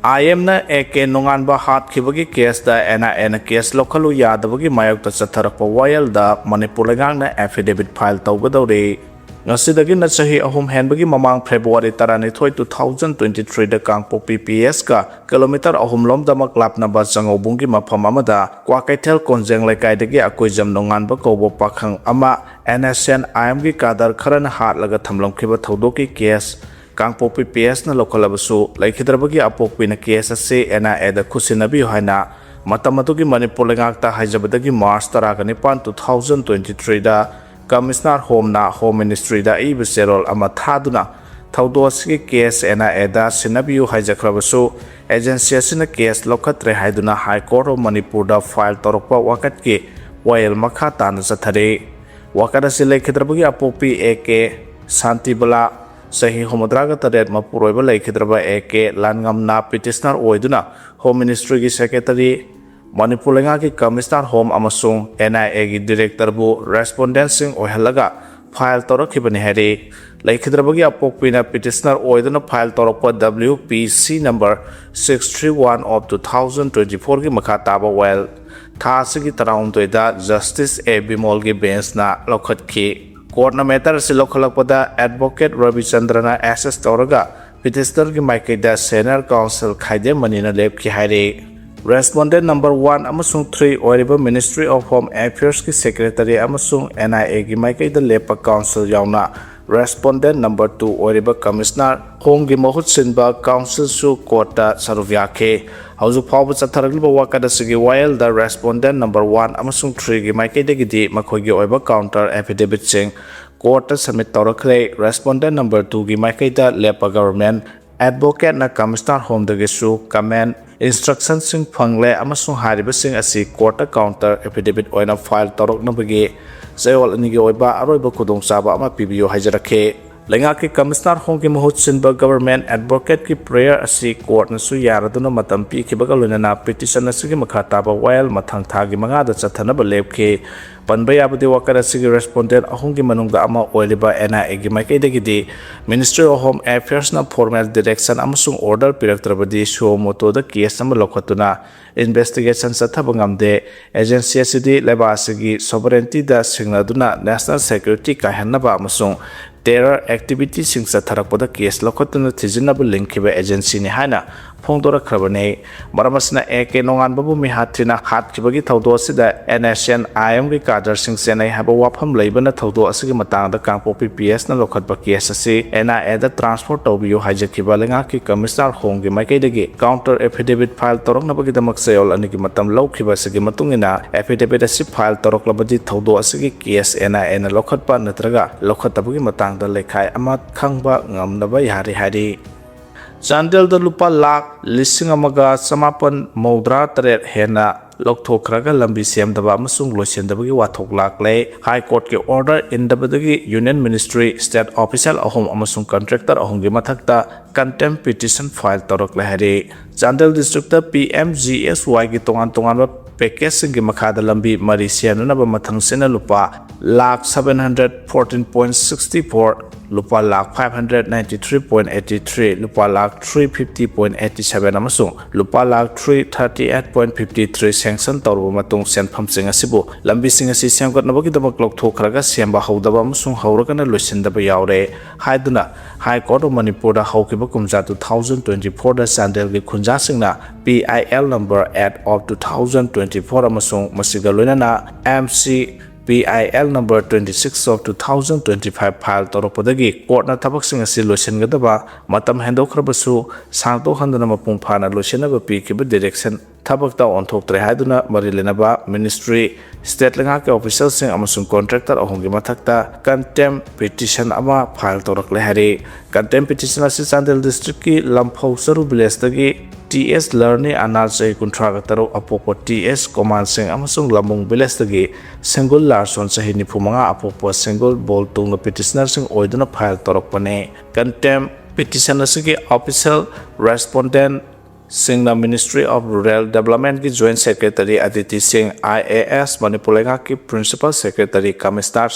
ꯑꯥꯏ ꯑꯦꯝꯅ ꯑꯦ ꯀꯦ ꯅꯣꯡꯉꯥꯟꯕ ꯍꯥꯠꯈꯤꯕꯒꯤ ꯀꯦꯁꯇ ꯑꯦꯟ ꯑꯥꯏ ꯑꯦꯅ ꯀꯦꯁ ꯂꯧꯈꯠꯂꯨ ꯌꯥꯗꯕꯒꯤ ꯃꯥꯌꯣꯛꯇ ꯆꯠꯊꯔꯛꯄ ꯋꯥꯌꯦꯜꯗ ꯃꯅꯤꯄꯨꯔ ꯂꯩꯉꯥꯛꯅ affidavit file ꯇꯧꯒꯗꯧꯔꯤ꯫ ꯉꯁꯤꯗꯒꯤꯅ ꯆꯍꯤ ꯑꯍꯨꯝ ꯍꯦꯟꯕꯒꯤ ꯃꯃꯥꯡ February ꯇꯔꯥꯅꯤꯊꯣꯏ, two thousand twenty threeꯗ ꯀꯥꯡꯄꯣꯛꯄꯤ ꯄꯤ ꯑꯦꯁꯀ ꯀꯤꯂꯣꯃꯤꯇꯔ ꯑꯍꯨꯝ ꯂꯣꯝꯗꯃꯛ ꯂꯥꯞꯅꯕ ꯆꯉꯧꯕꯨꯡꯒꯤ ꯃꯐꯝ ꯑꯃꯗ ꯀ꯭ꯋꯥꯀꯩꯊꯦꯜ ꯀꯣꯟꯖꯦꯡ ꯂꯩꯀꯥꯏꯗꯒꯤ ꯑꯀꯣꯏꯖꯝ ꯅꯣꯡꯉꯥꯟꯕ ꯀꯧꯕ ꯄꯥꯈꯪ ꯑꯃ ꯑꯦꯟ ꯑꯦꯁ ꯑꯦꯟ ꯑꯥꯏ ꯑꯦꯝꯒꯤ ꯀꯥꯗꯔ ꯈꯔꯅ ꯍꯥꯠꯂꯒ ꯊꯝꯂꯝꯈꯤꯕ ꯊꯧꯗꯣꯛꯀꯤ ꯀꯦꯁ ꯀꯥꯡꯄꯣꯛꯄꯤ ꯄꯤ ꯑꯦꯁꯅ ꯂꯧꯈꯠꯂꯕꯁꯨ ꯂꯩꯈꯤꯗ꯭ꯔꯕꯒꯤ ꯑꯄꯣꯛꯄꯤꯅ ꯀꯦꯁ ꯑꯁꯤ ꯑꯦꯟ ꯑꯥꯏ ꯑꯦꯗ ꯈꯨꯠꯁꯤꯟꯅꯕꯤꯌꯨ ꯍꯥꯏꯅ ꯃꯇꯝ ꯑꯗꯨꯒꯤ ꯃꯅꯤꯄꯨꯔ ꯂꯩꯉꯥꯛꯇ ꯍꯥꯏꯖꯕꯗꯒꯤ March ꯇꯔꯥꯒ ꯅꯤꯄꯥꯟ, two thousand twenty threeꯗ Commissioner Homeꯅ Home Ministryꯗ ꯑꯏꯕ ꯆꯦꯔꯣꯜ ꯑꯃ ꯊꯥꯗꯨꯅ ꯊꯧꯗꯣꯛ ꯑꯁꯤꯒꯤ ꯀꯦꯁ ꯑꯦꯟ ꯑꯥꯏ ꯑꯦꯗ ꯁꯤꯟꯅꯕꯤꯌꯨ ꯍꯥꯏꯖꯈ꯭ꯔꯕꯁꯨ agency ꯑꯁꯤꯅ ꯀꯦꯁ ꯂꯧꯈꯠꯇ꯭ꯔꯦ ꯍꯥꯏꯗꯨꯅ High Court of ꯃꯅꯤꯄꯨꯔꯗ file ꯇꯧꯔꯛꯄ ꯋꯥꯀꯠꯀꯤ ꯋꯥꯌꯦꯜ ꯃꯈꯥ ꯇꯥꯅ ꯆꯠꯊꯔꯤ꯫ ꯋꯥꯀꯠ ꯑꯁꯤ ꯂꯩꯈꯤꯗ꯭ꯔꯕꯒꯤ ꯑꯄꯣꯛꯄꯤ ꯑꯦ ꯀꯦ ꯁꯥꯟꯇꯤꯕꯂꯥ, ꯆꯍꯤ ꯍꯨꯝꯐꯨꯇꯔꯥꯒ ꯇꯔꯦꯠ, ꯃꯄꯨꯔꯣꯏꯕ ꯂꯩꯈꯤꯗ꯭ꯔꯕ ꯑꯦ ꯀꯦ ꯂꯥꯟꯉꯝꯅ petitioner ꯑꯣꯏꯗꯨꯅ Home Ministryꯒꯤ Secretary, ꯃꯅꯤꯄꯨꯔ ꯂꯩꯉꯥꯛꯀꯤ Commissioner Home ꯑꯃꯁꯨꯡ ꯑꯦꯟ ꯑꯥꯏ ꯑꯦꯒꯤ Directorꯕꯨ respondentꯁꯤꯡ ꯑꯣꯏꯍꯜꯂꯒ ꯐꯥꯏꯜ ꯇꯧꯔꯛꯈꯤꯕꯅꯤ ꯍꯥꯏꯔꯤ꯫ ꯂꯩꯈꯤꯗ꯭ꯔꯕꯒꯤ ꯑꯄꯣꯛꯄꯤꯅ ꯄꯤꯇꯤꯁꯅꯔ ꯑꯣꯏꯗꯨꯅ ꯐꯥꯏꯜ ꯇꯧꯔꯛꯄ W P C number six three one of two thousand twenty four ꯒꯤ ꯃꯈꯥ ꯇꯥꯕ ꯋꯥꯌꯦꯜ ꯊꯥ ꯑꯁꯤꯒꯤ ꯇꯔꯥꯍꯨꯝꯗꯣꯏꯗ ꯖꯁꯇꯤꯁ ꯑꯦ ꯕꯤꯃꯣꯜꯒꯤ ꯕꯦꯟꯁꯅ ꯂꯧꯈꯠꯈꯤ꯫ ꯀꯣꯔꯠꯅ ꯃꯦꯇꯔ ꯑꯁꯤ ꯂꯧꯈꯠꯂꯛꯄꯗ ꯑꯦꯗꯚꯣꯀꯦꯠ ꯔꯕꯤꯆꯟꯗ꯭ꯔꯅ ꯑꯦꯁꯦꯁ ꯇꯧꯔꯒ ꯄꯤꯇꯤꯁꯅꯔꯒꯤ ꯃꯥꯏꯀꯩꯗ ꯁꯦꯅꯤꯌꯔ ꯀꯥꯎꯟꯁꯤꯜ ꯈꯥꯏꯗꯦꯝ ꯃꯅꯤꯅ ꯂꯦꯞꯈꯤ ꯍꯥꯏꯔꯤ꯫ ꯔꯦꯁꯄꯣꯟꯗꯦꯟ ꯅꯝꯕꯔ ꯋꯥꯟ ꯑꯃꯁꯨꯡ ꯊ꯭ꯔꯤ ꯑꯣꯏꯔꯤꯕ Ministry of Home Affairs ꯀꯤ ꯁꯦꯀ꯭ꯔꯦꯇꯔꯤ ꯑꯃꯁꯨꯡ N I A ꯒꯤ ꯃꯥꯏꯀꯩꯗ ꯂꯦꯞꯄ ꯀꯥꯎꯟꯁꯤꯜ ꯌꯥꯎꯅ ꯔꯦꯁꯄꯣꯟꯗꯦꯟ ꯅꯝꯕꯔ ꯇꯨ ꯑꯣꯏꯔꯤꯕ ꯀꯃꯤꯁꯅꯔ ꯍꯣꯝꯒꯤ ꯃꯍꯨꯠ ꯁꯤꯟꯕ ꯀꯥꯎꯟꯁꯤꯜꯁꯨ ꯀꯣꯔꯠꯇ ꯁꯔꯨꯛ ꯌꯥꯈꯤ꯫ ꯍꯧꯖꯤꯛ ꯐꯥꯎꯕ ꯆꯠꯊꯔꯛꯂꯤꯕ ꯋꯥꯀꯠ ꯑꯁꯤꯒꯤ ꯋꯥꯌꯦꯜꯗ ꯔꯦꯁꯄꯣꯟꯗꯦꯟ ꯅꯝꯕꯔ ꯋꯥꯟ ꯑꯃꯁꯨꯡ ꯊ꯭ꯔꯤꯒꯤ ꯃꯥꯏꯀꯩꯗꯒꯤꯗꯤ ꯃꯈꯣꯏꯒꯤ ꯑꯣꯏꯕ ꯀꯥꯎꯟꯇꯔ ꯑꯦꯐꯤꯗꯦꯕꯤꯠꯁꯤꯡ ꯀꯣꯔꯠꯇ ꯁꯕꯃꯤꯠ ꯇꯧꯔꯛꯈ꯭ꯔꯦ꯫ ꯔꯦꯁꯄꯣꯟꯗꯦꯟ ꯅꯝꯕꯔ ꯇꯨꯒꯤ ꯃꯥꯏꯀꯩꯗ ꯂꯦꯞꯄ ꯒꯚꯔꯟꯃꯦꯟꯠ ꯑꯦꯗꯚꯣꯀꯦꯠꯅ ꯀꯃꯤꯁꯅꯔ ꯍꯣꯝꯗꯒꯤꯁꯨ ꯀꯃꯦꯟ ꯏꯟꯁꯇ꯭ꯔꯛꯁꯟꯁꯤꯡ ꯐꯪꯂꯦ ꯑꯃꯁꯨꯡ ꯍꯥꯏꯔꯤꯕꯁꯤꯡ ꯑꯁꯤ ꯀꯣꯔꯠꯇ ꯀꯥꯎꯟꯇꯔ ꯑꯦꯐꯤꯗꯦꯕꯤꯠ ꯑꯣꯏꯅ ꯐꯥꯏꯜ ꯇꯧꯔꯛꯅꯕꯒꯤ ꯆꯌꯣꯜ ꯑꯅꯤꯒꯤ ꯑꯣꯏꯕ ꯑꯔꯣꯏꯕ ꯈꯨꯗꯣꯡꯆꯥꯕ ꯑꯃ ꯄꯤꯕꯤꯌꯨ ꯍꯥꯏꯖꯔꯛꯈꯤ꯫ ꯂꯩꯉꯥꯛꯀꯤ ꯀꯃꯤꯁꯅꯔ ꯍꯣꯝꯒꯤ ꯃꯍꯨꯠ ꯁꯤꯟꯕ ꯒꯚꯔꯟꯃꯦꯟꯠ ꯑꯦꯗꯚꯣꯀꯦꯠꯀꯤ ꯄ꯭ꯔꯦꯌꯔ ꯑꯁꯤ ꯀꯣꯔꯠꯅꯁꯨ ꯌꯥꯔꯗꯨꯅ ꯃꯇꯝ ꯄꯤꯈꯤꯕꯒ ꯂꯣꯏꯅꯅ ꯄꯤꯇꯤꯁꯟ ꯑꯁꯤꯒꯤ ꯃꯈꯥ ꯇꯥꯕ ꯋꯥꯌꯦꯜ ꯃꯊꯪ ꯊꯥꯒꯤ ꯃꯉꯥꯗ ꯆꯠꯊꯅꯕ ꯂꯦꯞꯈꯤ꯫ ꯄꯟꯕ ꯌꯥꯕꯗꯤ ꯋꯥꯀꯠ ꯑꯁꯤꯒꯤ ꯔꯦꯁꯄꯣꯟꯗꯦꯟꯠ ꯑꯍꯨꯝꯒꯤ ꯃꯅꯨꯡꯗ ꯑꯃ ꯑꯣꯏꯔꯤꯕ N I A ꯒꯤ ꯃꯥꯏꯀꯩꯗꯒꯤꯗꯤ Ministry of Home Affairs ꯅ ꯐꯣꯔꯃꯦꯜ ꯗꯤꯔꯦꯛꯁꯟ ꯑꯃꯁꯨꯡ ꯑꯣꯔꯗꯔ ꯄꯤꯔꯛꯇ꯭ꯔꯕꯗꯤ suo moto ꯗ ꯀꯦꯁ ꯑꯃ ꯂꯧꯈꯠꯇꯨꯅ ꯏꯟꯚꯦꯁꯇꯤꯒꯦꯁꯟ ꯆꯠꯊꯕ ꯉꯝꯗꯦ꯫ ꯑꯦꯖꯦꯟꯁꯤ ꯑꯁꯤꯗꯤ ꯂꯩꯕꯥꯛ ꯑꯁꯤꯒꯤ ꯁꯣꯚꯔꯦꯟꯇꯤꯗ ꯁꯤꯡꯅꯗꯨꯅ ꯅꯦꯁꯅꯦꯜ ꯁꯦꯀ꯭ꯌꯨꯔꯤꯇꯤ ꯀꯥꯏꯍꯟꯅꯕ ꯑꯃꯁꯨꯡ ꯇꯦꯔꯔ ꯑꯦꯛꯇꯤꯚꯤꯇꯤꯁꯤꯡ ꯆꯠꯊꯔꯛꯄꯗ ꯀꯦꯁ ꯂꯧꯈꯠꯇꯨꯅ ꯊꯤꯖꯤꯟꯅꯕ ꯂꯤꯡꯈꯤꯕ ꯑꯦꯖꯦꯟꯁꯤꯅꯤ ꯍꯥꯏꯅ ꯐꯣꯡꯗꯣꯔꯛꯈ꯭ꯔꯕꯅꯤ꯫ ꯃꯔꯝ ꯑꯁꯤꯅ A K ꯅꯣꯡꯉꯥꯟꯕꯕꯨ ꯃꯤꯍꯥꯠ ꯊꯤꯅ ꯍꯥꯠꯈꯤꯕꯒꯤ ꯊꯧꯗꯣꯛ ꯑꯁꯤꯗ N S C N I M ꯒꯤ ꯀꯥꯗꯔꯁꯤꯡ ꯆꯦꯟꯅꯩ ꯍꯥꯏꯕ ꯋꯥꯐꯝ ꯂꯩꯕꯅ ꯊꯧꯗꯣꯛ ꯑꯁꯤꯒꯤ ꯃꯇꯥꯡꯗ ꯀꯥꯡꯄꯣꯛꯄꯤ P S ꯅ ꯂꯧꯈꯠꯄ ꯀꯦꯁ ꯑꯁꯤ N I A the transfer ꯇꯧꯕꯤꯌꯨ ꯍꯥꯏꯖꯈꯤꯕ ꯂꯩꯉꯥꯛꯀꯤ ꯀꯃꯤꯁꯅꯔ ꯍꯣꯝꯒꯤ ꯃꯥꯏꯀꯩꯗꯒꯤ ꯀꯥꯎꯟꯇꯔ ꯑꯦꯐꯤꯗꯦꯕꯤꯠ ꯐꯥꯏꯜ ꯇꯧꯔꯛꯅꯕꯒꯤꯗꯃꯛ ꯆꯌꯣꯜ ꯑꯅꯤꯒꯤ ꯃꯇꯝ ꯂꯧꯈꯤꯕ ꯑꯁꯤꯒꯤ ꯃꯇꯨꯡ ꯏꯟꯅ ꯑꯦꯐꯤꯗꯦꯕꯤꯠ ꯑꯁꯤ ꯐꯥꯏꯜ ꯇꯧꯔꯛꯂꯕꯗꯤ ꯊꯧꯗꯣꯛ ꯑꯁꯤꯒꯤ ꯀꯦꯁ N I A ꯅ ꯂꯧꯈꯠꯄ ꯅꯠꯇ꯭ꯔꯒ ꯂꯧꯈꯠꯇꯕꯒꯤ ꯃꯇꯥꯡꯗ ꯂꯩꯈꯥꯏ ꯑꯃ ꯈꯪꯕ ꯉꯝꯅꯕ ꯌꯥꯔꯦ ꯍꯥꯏꯔꯤ꯫ ꯆꯥꯟꯗꯦꯜꯗ ꯂꯨꯄꯥ ꯂꯥꯈ ꯂꯤꯁꯤꯡ ꯑꯃꯒ ꯆꯃꯥꯄꯟ ꯃꯧꯗ꯭ꯔꯥ ꯇꯔꯦꯠ ꯍꯦꯟꯅ ꯂꯧꯊꯣꯛꯈ꯭ꯔꯒ ꯂꯝꯕꯤ ꯁꯦꯝꯗꯕ ꯑꯃꯁꯨꯡ ꯂꯣꯏꯁꯤꯟꯗꯕꯒꯤ ꯋꯥꯊꯣꯛ ꯂꯥꯛꯂꯦ꯫ ꯍꯥꯏ ꯀꯣꯔꯠꯀꯤ ꯑꯣꯔꯗꯔ ꯏꯟꯗꯕꯗꯒꯤ ꯌꯨꯅꯤꯌꯟ ꯃꯤꯅꯤꯁꯇ꯭ꯔꯤ, ꯁ꯭ꯇꯦꯠ ꯑꯣꯐꯤꯁꯤꯌꯦꯜ ꯑꯍꯨꯝ ꯑꯃꯁꯨꯡ ꯀꯟꯇ꯭ꯔꯦꯛꯇꯔ ꯑꯍꯨꯝꯒꯤ ꯃꯊꯛꯇ ꯀꯟꯇꯦꯝ ꯄꯤꯇꯤꯁꯟ ꯐꯥꯏꯜ ꯇꯧꯔꯛꯂꯦ ꯍꯥꯏꯔꯤ꯫ Chandel district P M G S Y ꯒꯤ ꯇꯣꯉꯥꯟ ꯇꯣꯉꯥꯟꯕ ꯄꯦꯀꯦꯖꯁꯤꯡꯒꯤ ꯃꯈꯥꯗ ꯂꯝꯕꯤ ꯃꯔꯤ ꯁꯦꯝꯅꯅꯕ ꯃꯊꯪꯁꯤꯠꯅ ꯂꯨꯄꯥ lakh seven hundred fourteen point sixty four, ꯂꯨꯄꯥ lakh five hundred ninety three point eighty three, ꯂꯨꯄꯥ lakh three fifty point eighty seven ꯑꯃꯁꯨꯡ ꯂꯨꯄꯥ lakh three thirty eight point fifty three sanction ꯇꯧꯔꯕ ꯃꯇꯨꯡ, ꯁꯦꯟꯐꯝꯁꯤꯡ ꯑꯁꯤꯕꯨ ꯂꯝꯕꯤꯁꯤꯡ ꯑꯁꯤ ꯁꯦꯝꯒꯠꯅꯕꯒꯤꯗꯃꯛ ꯂꯧꯊꯣꯛꯈ꯭ꯔꯒ ꯁꯦꯝꯕ ꯍꯧꯗꯕ ꯑꯃꯁꯨꯡ ꯍꯧꯔꯒꯅ ꯂꯣꯏꯁꯤꯟꯗꯕ ꯌꯥꯎꯔꯦ ꯍꯥꯏꯗꯨꯅ High Court of ꯃꯅꯤꯄꯨꯔꯗ ꯍꯧꯈꯤꯕ ꯀꯨꯝꯖꯥ two thousand twenty fourꯗ ꯆꯥꯟꯗꯦꯜꯒꯤ ꯈꯨꯟꯖꯥꯁꯤꯡꯅ P I L number eight of two thousand twenty four ꯑꯃꯁꯨꯡ ꯃꯁꯤꯒ ꯂꯣꯏꯅꯅ M C P I L number twenty six of two thousand twenty five file ꯇꯧꯔꯛꯄꯗꯒꯤ ꯀꯣꯔꯠꯅ ꯊꯕꯛꯁꯤꯡ ꯑꯁꯤ ꯂꯣꯏꯁꯤꯟꯒꯗꯕ ꯃꯇꯝ ꯍꯦꯟꯗꯣꯛꯈ꯭ꯔꯕꯁꯨ ꯁꯥꯡꯗꯣꯛꯍꯟꯗꯅ ꯃꯄꯨꯡ ꯐꯥꯅ ꯂꯣꯏꯁꯤꯟꯅꯕ ꯄꯤꯈꯤꯕ ꯗꯤꯔꯦꯛꯁꯟ ꯊꯕꯛꯇ ꯑꯣꯟꯊꯣꯛꯇ꯭ꯔꯦ ꯍꯥꯏꯗꯨꯅ ꯃꯔꯤ ꯂꯩꯅꯕ ꯃꯤꯅꯤꯁꯇ꯭ꯔꯤ, ꯁ꯭ꯇꯦꯠ ꯂꯩꯉꯥꯛꯀꯤ ꯑꯣꯐꯤꯁꯤꯌꯦꯜꯁꯤꯡ ꯑꯃꯁꯨꯡ ꯀꯣꯟꯇ꯭ꯔꯦꯛꯇꯔ ꯑꯍꯨꯝꯒꯤ ꯃꯊꯛꯇ ꯀꯟꯇꯦꯝ ꯄꯤꯇꯤꯁꯟ ꯑꯃ ꯐꯥꯏꯜ ꯇꯧꯔꯛꯂꯦ ꯍꯥꯏꯔꯤ꯫ ꯀꯟꯇꯦꯝ ꯄꯤꯇꯤꯁꯟ ꯑꯁꯤ ꯆꯥꯟꯗꯦꯜ ꯗꯤꯁꯇ꯭ꯔꯤꯛꯀꯤ ꯂꯝꯐꯧ ꯆꯔꯨ ꯚꯤꯂꯦꯖꯇꯒꯤ T S ꯂꯔꯅꯤ ꯑꯅꯥ, ꯆꯍꯤ ꯀꯨꯟꯊ꯭ꯔꯥꯒ ꯇꯔꯨꯛ, ꯑꯄꯣꯛꯄ T S ꯀꯣꯃꯥꯟ ꯁꯤꯡ ꯑꯃꯁꯨꯡ ꯂꯝꯕꯨꯡ ꯚꯤꯂꯦꯖꯇꯒꯤ ꯁꯦꯡꯒꯨꯜ ꯂꯥꯔꯁꯣꯟ, ꯆꯍꯤ ꯅꯤꯐꯨ ꯃꯉꯥ, ꯑꯄꯣꯛꯄ ꯁꯦꯡꯒꯨꯜ ꯕꯣꯜ ꯇꯣꯡꯕ ꯄꯤꯇꯤꯁꯅꯔꯁꯤꯡ ꯑꯣꯏꯗꯨꯅ ꯐꯥꯏꯜ ꯇꯧꯔꯛꯄꯅꯤ꯫ ꯀꯟꯇꯦꯝ ꯄꯤꯇꯤꯁꯟ ꯑꯁꯤꯒꯤ ꯑꯣꯐꯤꯁꯤꯌꯦꯜ ꯔꯦꯁꯄꯣꯟꯗꯦꯟ ꯁꯤꯡꯅ Ministry of Rural Developmentꯀꯤ Joint Secretary ꯑꯗꯤꯇꯤ ꯁꯤꯡ, I A S, ꯃꯅꯤꯄꯨꯔ ꯂꯩꯉꯥꯛꯀꯤ Principal Secretary, Commissioner,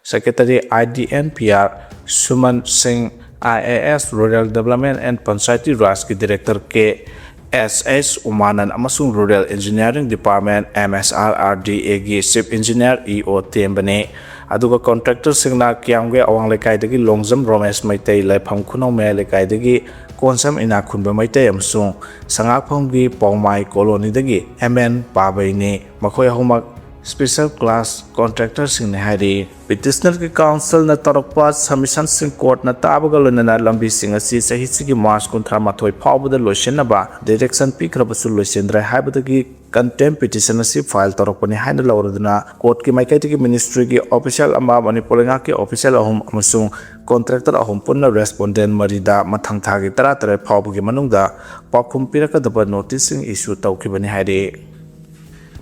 Secretary, I D N P R, ꯁꯨꯃꯟ ꯁꯤꯡ, I A S, Rural Development and Panchayati Rajꯀꯤ Director K S H ꯎꯃꯥꯅꯟ ꯑꯃꯁꯨꯡ Rural Engineering Department, M S R R D Aꯒꯤ Chief Engineer E O ꯇꯦꯝꯕꯅꯤ꯫ ꯑꯗꯨꯒ ꯀꯣꯟꯇ꯭ꯔꯦꯛꯇꯔꯁꯤꯡꯅ ꯀꯤꯌꯥꯝꯒꯩ ꯑꯋꯥꯡ ꯂꯩꯀꯥꯏꯗꯒꯤ ꯂꯣꯡꯖꯝ ꯔꯣꯃꯦꯁ ꯃꯩꯇꯩ, ꯂꯥꯏꯐꯝ ꯈꯨꯅꯧ ꯃꯌꯥꯏ ꯂꯩꯀꯥꯏꯗꯒꯤ ꯀꯣꯟꯁꯝ ꯏꯅꯥꯛꯈꯨꯟꯕ ꯃꯩꯇꯩ ꯑꯃꯁꯨꯡ ꯁꯉꯥꯛꯐꯝꯒꯤ ꯄꯥꯎꯃꯥꯏ ꯀꯣꯂꯣꯅꯤꯗꯒꯤ M N ꯄꯥꯕꯩꯅꯤ꯫ ꯃꯈꯣꯏ ꯑꯍꯨꯝꯃꯛ special class contractorꯁꯤꯡꯅꯤ ꯍꯥꯏꯔꯤ꯫ ꯄꯤꯇꯤꯁꯅꯔꯒꯤ ꯀꯥꯎꯟꯁꯤꯜꯅ ꯇꯧꯔꯛꯄ ꯁꯕꯃꯤꯁꯟꯁꯤꯡ ꯀꯣꯔꯠꯅ ꯇꯥꯕꯒ ꯂꯣꯏꯅꯅ ꯂꯝꯕꯤꯁꯤꯡ ꯑꯁꯤ ꯆꯍꯤꯁꯤꯒꯤ ꯃꯥꯔꯆ ꯀꯨꯟꯊ꯭ꯔꯥ ꯃꯥꯊꯣꯏ ꯐꯥꯎꯕꯗ ꯂꯣꯏꯁꯤꯟꯅꯕ ꯗꯤꯔꯦꯛꯁꯟ ꯄꯤꯈ꯭ꯔꯕꯁꯨ ꯂꯣꯏꯁꯤꯟꯗ꯭ꯔꯦ ꯍꯥꯏꯕꯗꯒꯤ ꯀꯟꯇꯦꯝ ꯄꯤꯇꯤꯁꯟ ꯑꯁꯤ ꯐꯥꯏꯜ ꯇꯧꯔꯛꯄꯅꯤ ꯍꯥꯏꯅ ꯂꯧꯔꯗꯨꯅ ꯀꯣꯔꯠꯀꯤ ꯃꯥꯏꯀꯩꯗꯒꯤ ꯃꯤꯅꯤꯁꯇ꯭ꯔꯤꯒꯤ ꯑꯣꯐꯤꯁꯤꯌꯦꯜ ꯑꯃ, ꯃꯅꯤꯄꯨꯔ ꯂꯩꯉꯥꯛꯀꯤ ꯑꯣꯐꯤꯁꯤꯌꯦꯜ ꯑꯍꯨꯝ ꯑꯃꯁꯨꯡ ꯀꯣꯟꯇ꯭ꯔꯦꯛꯇꯔ ꯑꯍꯨꯝ ꯄꯨꯟꯅ ꯔꯦꯁꯄꯣꯟꯗꯦꯟ ꯃꯔꯤꯗ ꯃꯊꯪ ꯊꯥꯒꯤ ꯇꯔꯥꯇꯔꯦꯠ ꯐꯥꯎꯕꯒꯤ ꯃꯅꯨꯡꯗ ꯄꯥꯎꯈꯨꯝ ꯄꯤꯔꯛꯀꯗꯕ ꯅꯣꯇꯤꯁꯁꯤꯡ ꯏꯁꯨ ꯇꯧꯈꯤꯕꯅꯤ ꯍꯥꯏꯔꯤ꯫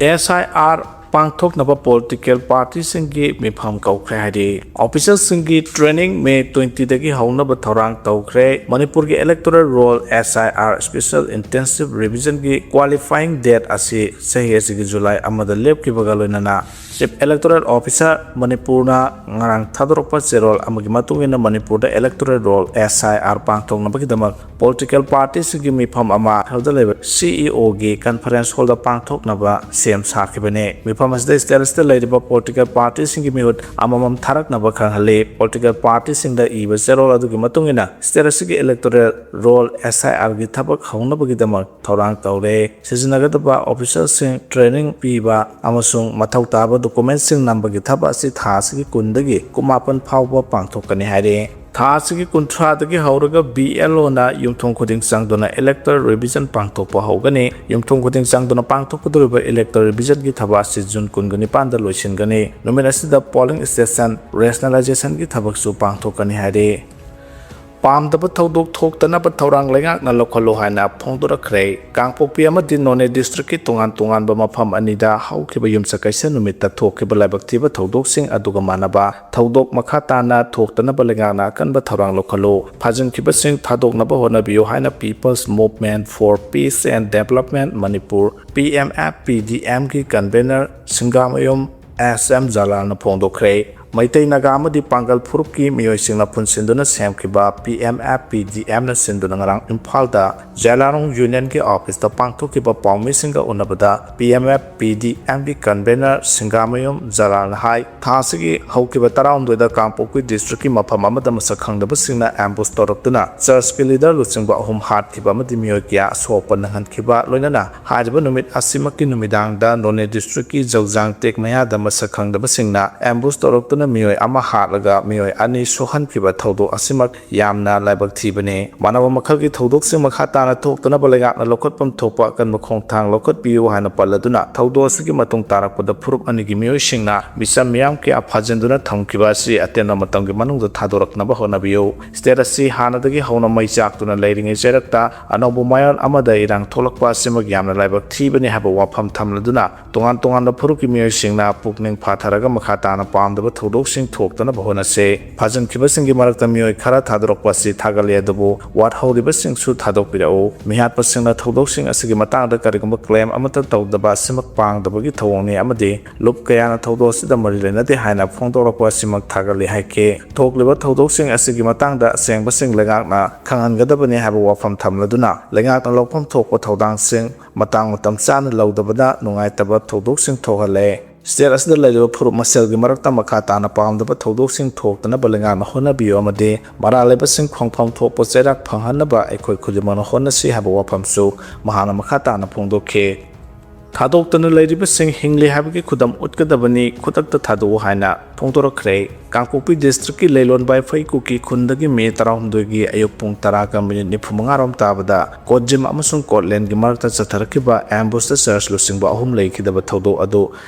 S I R ꯄꯥꯡꯊꯣꯛꯅꯕ ꯄꯣꯂꯤꯇꯤꯀꯦꯜ ꯄꯥꯔꯇꯤꯁꯤꯡꯒꯤ ꯃꯤꯐꯝ ꯀꯧꯈ꯭ꯔꯦ ꯍꯥꯏꯔꯤ꯫ ꯑꯣꯐꯤꯁꯔꯁꯤꯡꯒꯤ training May twenty ꯗꯒꯤ ꯍꯧꯅꯕ ꯊꯧꯔꯥꯡ ꯇꯧꯈ꯭ꯔꯦ꯫ ꯃꯅꯤꯄꯨꯔꯒꯤ electoral roll, S I R, special intensive revision ꯒꯤ qualifying date ꯑꯁꯤ ꯆꯍꯤ ꯑꯁꯤꯒꯤ ꯖꯨꯂꯥꯏ ꯑꯃꯗ ꯂꯦꯞꯈꯤꯕꯒ ꯂꯣꯏꯅꯅ Chief Electoral Officer ꯃꯅꯤꯄꯨꯔꯅ ꯉꯔꯥꯡ ꯊꯥꯗꯣꯔꯛꯄ ꯆꯦꯔꯣꯜ ꯑꯃꯒꯤ ꯃꯇꯨꯡ ꯏꯟꯅ ꯃꯅꯤꯄꯨꯔꯗ electoral roll, S I R, ꯄꯥꯡꯊꯣꯛꯅꯕꯒꯤꯗꯃꯛ ꯄꯣꯂꯤꯇꯤꯀꯦꯜ ꯄꯥꯔꯇꯤꯁꯤꯡꯒꯤ ꯃꯤꯐꯝ ꯑꯃ ꯍꯦꯜꯗ ꯂꯩꯕ C E O ꯒꯤ conference hall ꯗ ꯄꯥꯡꯊꯣꯛꯅꯕ ꯁꯦꯝ ꯁꯥꯈꯤꯕꯅꯤ꯫ ꯃꯤꯐꯝ ꯑꯁꯤꯗ state ꯑꯁꯤꯗ ꯂꯩꯔꯤꯕ ꯄꯣꯂꯤꯇꯤꯀꯦꯜ ꯄꯥꯔꯇꯤꯁꯤꯡꯒꯤ ꯃꯤꯍꯨꯠ ꯑꯃꯃꯝ ꯊꯥꯔꯛꯅꯕ ꯈꯪꯍꯜꯂꯤ꯫ ꯄꯣꯂꯤꯇꯤꯀꯦꯜ ꯄꯥꯔꯇꯤꯁꯤꯡꯗ ꯏꯕ ꯆꯦꯔꯣꯜ ꯑꯗꯨꯒꯤ ꯃꯇꯨꯡ ꯏꯟꯅ state ꯑꯁꯤꯒꯤ electoral roll, S I R ꯒꯤ ꯊꯕꯛ ꯍꯧꯅꯕꯒꯤꯗꯃꯛ ꯊꯧꯔꯥꯡ ꯇꯧꯔꯦ꯫ ꯁꯤꯖꯤꯟꯅꯒꯗꯕ ꯑꯣꯐꯤꯁꯔꯁꯤꯡ training ꯄꯤꯕ ꯑꯃꯁꯨꯡ ꯃꯊꯧ ꯇꯥꯕ document ꯁꯤꯡ ꯅꯝꯕꯒꯤ ꯊꯕꯛ ꯑꯁꯤ ꯊꯥ ꯑꯁꯤꯒꯤ ꯀꯨꯟꯗꯒꯤ ꯀꯨꯟꯃꯥꯄꯟ ꯐꯥꯎꯕ ꯄꯥꯡꯊꯣꯛꯀꯅꯤ ꯍꯥꯏꯔꯤ꯫ ꯊꯥ ꯑꯁꯤꯒꯤ ꯀꯨꯟꯊ꯭ꯔꯥꯗꯒꯤ ꯍꯧꯔꯒ B L O ꯅ ꯌꯨꯝꯊꯣꯡ ꯈꯨꯗꯤꯡ ꯆꯪꯗꯨꯅ electoral revision ꯄꯥꯡꯊꯣꯛꯄ ꯍꯧꯒꯅꯤ꯫ ꯌꯨꯝꯊꯣꯡ ꯈꯨꯗꯤꯡ ꯆꯪꯗꯨꯅ ꯄꯥꯡꯊꯣꯛꯀꯗꯧꯔꯤꯕ electoral revision ꯒꯤ ꯊꯕꯛ ꯑꯁꯤ ꯖꯨꯟ ꯀꯨꯟꯒ ꯅꯤꯄꯥꯟꯗ ꯂꯣꯏꯁꯤꯟꯒꯅꯤ꯫ ꯅꯨꯃꯤꯠ ꯑꯁꯤꯗ polling station rationalization ꯒꯤ ꯊꯕꯛꯁꯨ ꯄꯥꯡꯊꯣꯛꯀꯅꯤ ꯍꯥꯏꯔꯤ꯫ ꯄꯥꯝꯗꯕ ꯊꯧꯗꯣꯛ ꯊꯣꯛꯇꯅꯕ ꯊꯧꯔꯥꯡ ꯂꯩꯉꯥꯛꯅ ꯂꯧꯈꯠꯂꯨ ꯍꯥꯏꯅ ꯐꯣꯡꯗꯣꯔꯛꯈ꯭ꯔꯦ꯫ ꯀꯥꯡꯄꯣꯛꯄꯤ ꯑꯃꯗꯤ ꯅꯣꯅꯦ district ꯀꯤ ꯇꯣꯉꯥꯟ ꯇꯣꯉꯥꯟꯕ ꯃꯐꯝ ꯑꯅꯤꯗ ꯍꯧꯈꯤꯕ ꯌꯨꯝꯁꯀꯩꯁ ꯅꯨꯃꯤꯠꯇ ꯊꯣꯛꯈꯤꯕ ꯂꯥꯏꯕꯛ ꯊꯤꯕ ꯊꯧꯗꯣꯛꯁꯤꯡ ꯑꯗꯨꯒ ꯃꯥꯟꯅꯕ ꯊꯧꯗꯣꯛ ꯃꯈꯥ ꯇꯥꯅ ꯊꯣꯛꯇꯅꯕ ꯂꯩꯉꯥꯛꯅ ꯑꯀꯟꯕ ꯊꯧꯔꯥꯡ ꯂꯧꯈꯠꯂꯨ꯫ ꯐꯥꯖꯤꯟꯈꯤꯕꯁꯤꯡ ꯊꯥꯗꯣꯛꯅꯕ ꯍꯣꯠꯅꯕꯤꯌꯨ ꯍꯥꯏꯅ People's Movement for Peace and Development Manipur, P M F P D M ꯒꯤ convener ꯁꯤꯡꯒꯥꯃꯌꯨꯝ S M ꯖꯂꯥꯜꯅ ꯐꯣꯡꯗꯣꯛꯈ꯭ꯔꯦ꯫ ꯃꯩꯇꯩ, ꯅꯥꯒꯥ ꯑꯃꯗꯤ ꯄꯥꯡꯒꯜ ꯐꯨꯔꯨꯞꯀꯤ ꯃꯤꯑꯣꯏꯁꯤꯡꯅ ꯄꯨꯟꯁꯤꯟꯗꯨꯅ ꯁꯦꯝꯈꯤꯕ P M F P D M ꯅ ꯁꯤꯟꯗꯨꯅ ꯉꯔꯥꯡ ꯏꯝꯐꯥꯜꯗ ꯖꯦꯂꯥꯔꯣꯡ Union ꯒꯤ office ꯇ ꯄꯥꯡꯊꯣꯛꯈꯤꯕ ꯄꯥꯎꯃꯤꯁꯤꯡꯒ ꯎꯅꯕꯗ P M F P D M ꯒꯤ convener ꯁꯤꯡꯒꯥꯃꯌꯨꯝ ꯖꯂꯥꯜꯅ ꯍꯥꯏ, ꯊꯥ ꯑꯁꯤꯒꯤ ꯍꯧꯈꯤꯕ ꯇꯔꯥꯍꯨꯝꯗꯣꯏꯗ ꯀꯥꯡꯄꯣꯛꯄꯤ district ꯀꯤ ꯃꯐꯝ ꯑꯃꯗ ꯃꯁꯛ ꯈꯪꯗꯕꯁꯤꯡꯅ ambush ꯇꯧꯔꯛꯇꯨꯅ church ꯀꯤ leader ꯂꯨꯆꯤꯡꯕ ꯑꯍꯨꯝ ꯍꯥꯠꯈꯤꯕ ꯑꯃꯗꯤ ꯃꯤꯑꯣꯏ ꯀꯌꯥ ꯑꯁꯣꯛꯄ ꯅꯪꯍꯟꯈꯤꯕ, ꯂꯣꯏꯅꯅ ꯍꯥꯏꯔꯤꯕ ꯅꯨꯃꯤꯠ ꯑꯁꯤꯃꯛꯀꯤ ꯅꯨꯃꯤꯗꯥꯡꯗ ꯅꯣꯅꯦ district ꯀꯤ ꯖꯧꯖꯥꯡ ꯇꯦꯛ ꯃꯌꯥꯗ ꯃꯁꯛ ꯈꯪꯗꯕꯁꯤꯡꯅ ambush ꯇꯧꯔꯛꯇꯨꯅ ꯃꯤꯑꯣꯏ ꯑꯃ ꯍꯥꯠꯂꯒ ꯃꯤꯑꯣꯏ ꯑꯅꯤ ꯁꯣꯛꯍꯟꯈꯤꯕ ꯊꯧꯗꯣꯛ ꯑꯁꯤꯃꯛ ꯌꯥꯝꯅ ꯂꯥꯏꯕꯛ ꯊꯤꯕꯅꯤ꯫ ꯃꯥꯟꯅꯕ ꯃꯈꯜꯒꯤ ꯊꯧꯗꯣꯛꯁꯤꯡ ꯃꯈꯥ ꯇꯥꯅ ꯊꯣꯛꯇꯅꯕ ꯂꯩꯉꯥꯛꯅ ꯂꯧꯈꯠꯐꯝ ꯊꯣꯛꯄ ꯑꯀꯟꯕ ꯈꯣꯡꯊꯥꯡ ꯂꯧꯈꯠꯄꯤꯌꯨ ꯍꯥꯏꯅ ꯄꯜꯂꯗꯨꯅ, ꯊꯧꯗꯣꯛ ꯑꯁꯤꯒꯤ ꯃꯇꯨꯡ ꯇꯥꯔꯛꯄꯗ ꯐꯨꯔꯨꯞ ꯑꯅꯤꯒꯤ ꯃꯤꯑꯣꯏꯁꯤꯡꯅ ꯃꯤꯆꯝ ꯃꯤꯌꯥꯝ ꯀꯌꯥ ꯐꯥꯖꯤꯟꯗꯨꯅ ꯊꯝꯈꯤꯕ ꯑꯁꯤ ꯑꯇꯦꯟꯕ ꯃꯇꯝꯒꯤ ꯃꯅꯨꯡꯗ ꯊꯥꯗꯣꯔꯛꯅꯕ ꯍꯣꯠꯅꯕꯤꯌꯨ꯫ ꯁ꯭ꯇꯦꯠ ꯑꯁꯤ ꯍꯥꯟꯅꯗꯒꯤ ꯍꯧꯅ ꯃꯩ ꯆꯥꯛꯇꯨꯅ ꯂꯩꯔꯤꯉꯩ ꯆꯩꯔꯛꯇ ꯑꯅꯧꯕ ꯃꯌꯣꯜ ꯑꯃꯗ ꯏꯔꯥꯡ ꯊꯣꯛꯂꯛꯄ ꯑꯁꯤꯃꯛ ꯌꯥꯝꯅ ꯂꯥꯏꯕꯛ ꯊꯤꯕꯅꯤ ꯍꯥꯏꯕ ꯋꯥꯐꯝ ꯊꯝꯂꯗꯨꯅ, ꯇꯣꯉꯥꯟ ꯇꯣꯉꯥꯟꯕ ꯐꯨꯔꯨꯞꯀꯤ ꯃꯤꯑꯣꯏꯁꯤꯡꯅ ꯄꯨꯛꯅꯤꯡ ꯐꯥꯊꯔꯒ ꯃꯈꯥ ꯇꯥꯅ ꯄꯥꯝꯗꯕ ꯊꯧꯗꯣꯛꯁꯤꯡ ꯊꯣꯛꯇꯅꯕ ꯍꯣꯠꯅꯁꯤ꯫ ꯐꯥꯖꯤꯟꯈꯤꯕꯁꯤꯡꯒꯤ ꯃꯔꯛꯇ ꯃꯤꯑꯣꯏ ꯈꯔ ꯊꯥꯗꯣꯔꯛꯄ ꯑꯁꯤ ꯊꯥꯒꯠꯂꯤ, ꯑꯗꯨꯕꯨ ꯋꯥꯠꯍꯧꯔꯤꯕꯁꯤꯡꯁꯨ ꯊꯥꯗꯣꯛꯄꯤꯔꯛꯎ꯫ ꯃꯤꯍꯥꯠꯄꯁꯤꯡꯅ ꯊꯧꯗꯣꯛꯁꯤꯡ ꯑꯁꯤꯒꯤ ꯃꯇꯥꯡꯗ ꯀꯔꯤꯒꯨꯝꯕ ꯀ꯭ꯂꯦꯝ ꯑꯃꯠꯇ ꯇꯧꯗꯕ ꯑꯁꯤꯃꯛ ꯄꯥꯡꯗꯕꯒꯤ ꯊꯧꯑꯣꯡꯅꯤ ꯑꯃꯗꯤ ꯂꯨꯞ ꯀꯌꯥꯅ ꯊꯧꯗꯣꯛ ꯑꯁꯤꯗ ꯃꯔꯤ ꯂꯩꯅꯗꯦ ꯍꯥꯏꯅ ꯐꯣꯡꯗꯣꯔꯛꯄ ꯑꯁꯤꯃꯛ ꯊꯥꯒꯠꯂꯤ ꯍꯥꯏꯈꯤ꯫ ꯊꯣꯛꯂꯤꯕ ꯊꯧꯗꯣꯛꯁꯤꯡ ꯑꯁꯤꯒꯤ ꯃꯇꯥꯡꯗ ꯑꯁꯦꯡꯕꯁꯤꯡ ꯂꯩꯉꯥꯛꯅ ꯈꯪꯍꯟꯒꯗꯕꯅꯤ ꯍꯥꯏꯕ ꯋꯥꯐꯝ ꯊꯝꯂꯗꯨꯅ, ꯂꯩꯉꯥꯛꯅ ꯂꯧꯐꯝ ꯊꯣꯛꯄ ꯊꯧꯗꯥꯡꯁꯤꯡ ꯃꯇꯥꯡ ꯃꯇꯝ ꯆꯥꯅ ꯂꯧꯗꯕꯅ ꯅꯨꯡꯉꯥꯏꯇꯕ ꯊꯧꯗꯣꯛꯁꯤꯡ ꯊꯣꯛꯍꯜꯂꯦ꯫ ꯁ꯭ꯇꯦꯠ ꯑꯁꯤꯗ ꯂꯩꯔꯤꯕ ꯐꯨꯔꯨꯞ ꯃꯁꯦꯜꯒꯤ ꯃꯔꯛꯇ ꯃꯈꯥ ꯇꯥꯅ ꯄꯥꯝꯗꯕ ꯊꯧꯗꯣꯛꯁꯤꯡ ꯊꯣꯛꯇꯅꯕ ꯂꯩꯉꯥꯛꯅ ꯍꯣꯠꯅꯕꯤꯌꯨ ꯑꯃꯗꯤ ꯃꯔꯥꯜ ꯂꯩꯕꯁꯤꯡ ꯈꯣꯡꯐꯝ ꯊꯣꯛꯄ ꯆꯩꯔꯥꯛ ꯐꯪꯍꯟꯅꯕ ꯑꯩꯈꯣꯏ ꯈꯨꯗꯤꯡꯃꯛꯅ ꯍꯣꯠꯅꯁꯤ ꯍꯥꯏꯕ ꯋꯥꯐꯝꯁꯨ ꯃꯍꯥꯛꯅ ꯃꯈꯥ ꯇꯥꯅ ꯐꯣꯡꯗꯣꯛꯈꯤ꯫ ꯊꯥꯗꯣꯛꯇꯅ ꯂꯩꯔꯤꯕꯁꯤꯡ ꯍꯤꯡꯂꯤ ꯍꯥꯏꯕꯒꯤ ꯈꯨꯗꯝ ꯎꯠꯀꯗꯕꯅꯤ, ꯈꯨꯗꯛꯇ ꯊꯥꯗꯣꯛꯎ ꯍꯥꯏꯅ ꯐꯣꯡꯗꯣꯔꯛꯈ꯭ꯔꯦ꯫ ꯀꯥꯡꯄꯣꯛꯄꯤ ꯗꯤꯁꯇ꯭ꯔꯤꯛꯀꯤ ꯂꯩꯂꯣꯟ ꯕꯥꯏꯐꯩ ꯀꯨꯀꯤ ꯈꯨꯟꯗꯒꯤ ꯃꯦ ꯇꯔꯥꯍꯨꯝꯗꯣꯏꯒꯤ ꯑꯌꯨꯛ ꯄꯨꯡ ꯇꯔꯥꯒ ꯃꯤꯅꯤꯠ ꯅꯤꯐꯨ ꯃꯉꯥ ꯔꯣꯝ ꯇꯥꯕꯗ ꯀꯣꯠꯖꯤꯝ ꯑꯃꯁꯨꯡ ꯀꯣꯠꯂꯦꯟꯒꯤ ꯃꯔꯛꯇ ꯆꯠꯊꯔꯛꯈꯤꯕ ꯑꯦꯝꯕꯨꯁꯇ ꯆꯔꯆ ꯂꯨꯆꯤꯡꯕ ꯑꯍꯨꯝ ꯂꯩꯈꯤꯗꯕ ꯊꯧꯗꯣꯛ ꯑꯗꯨ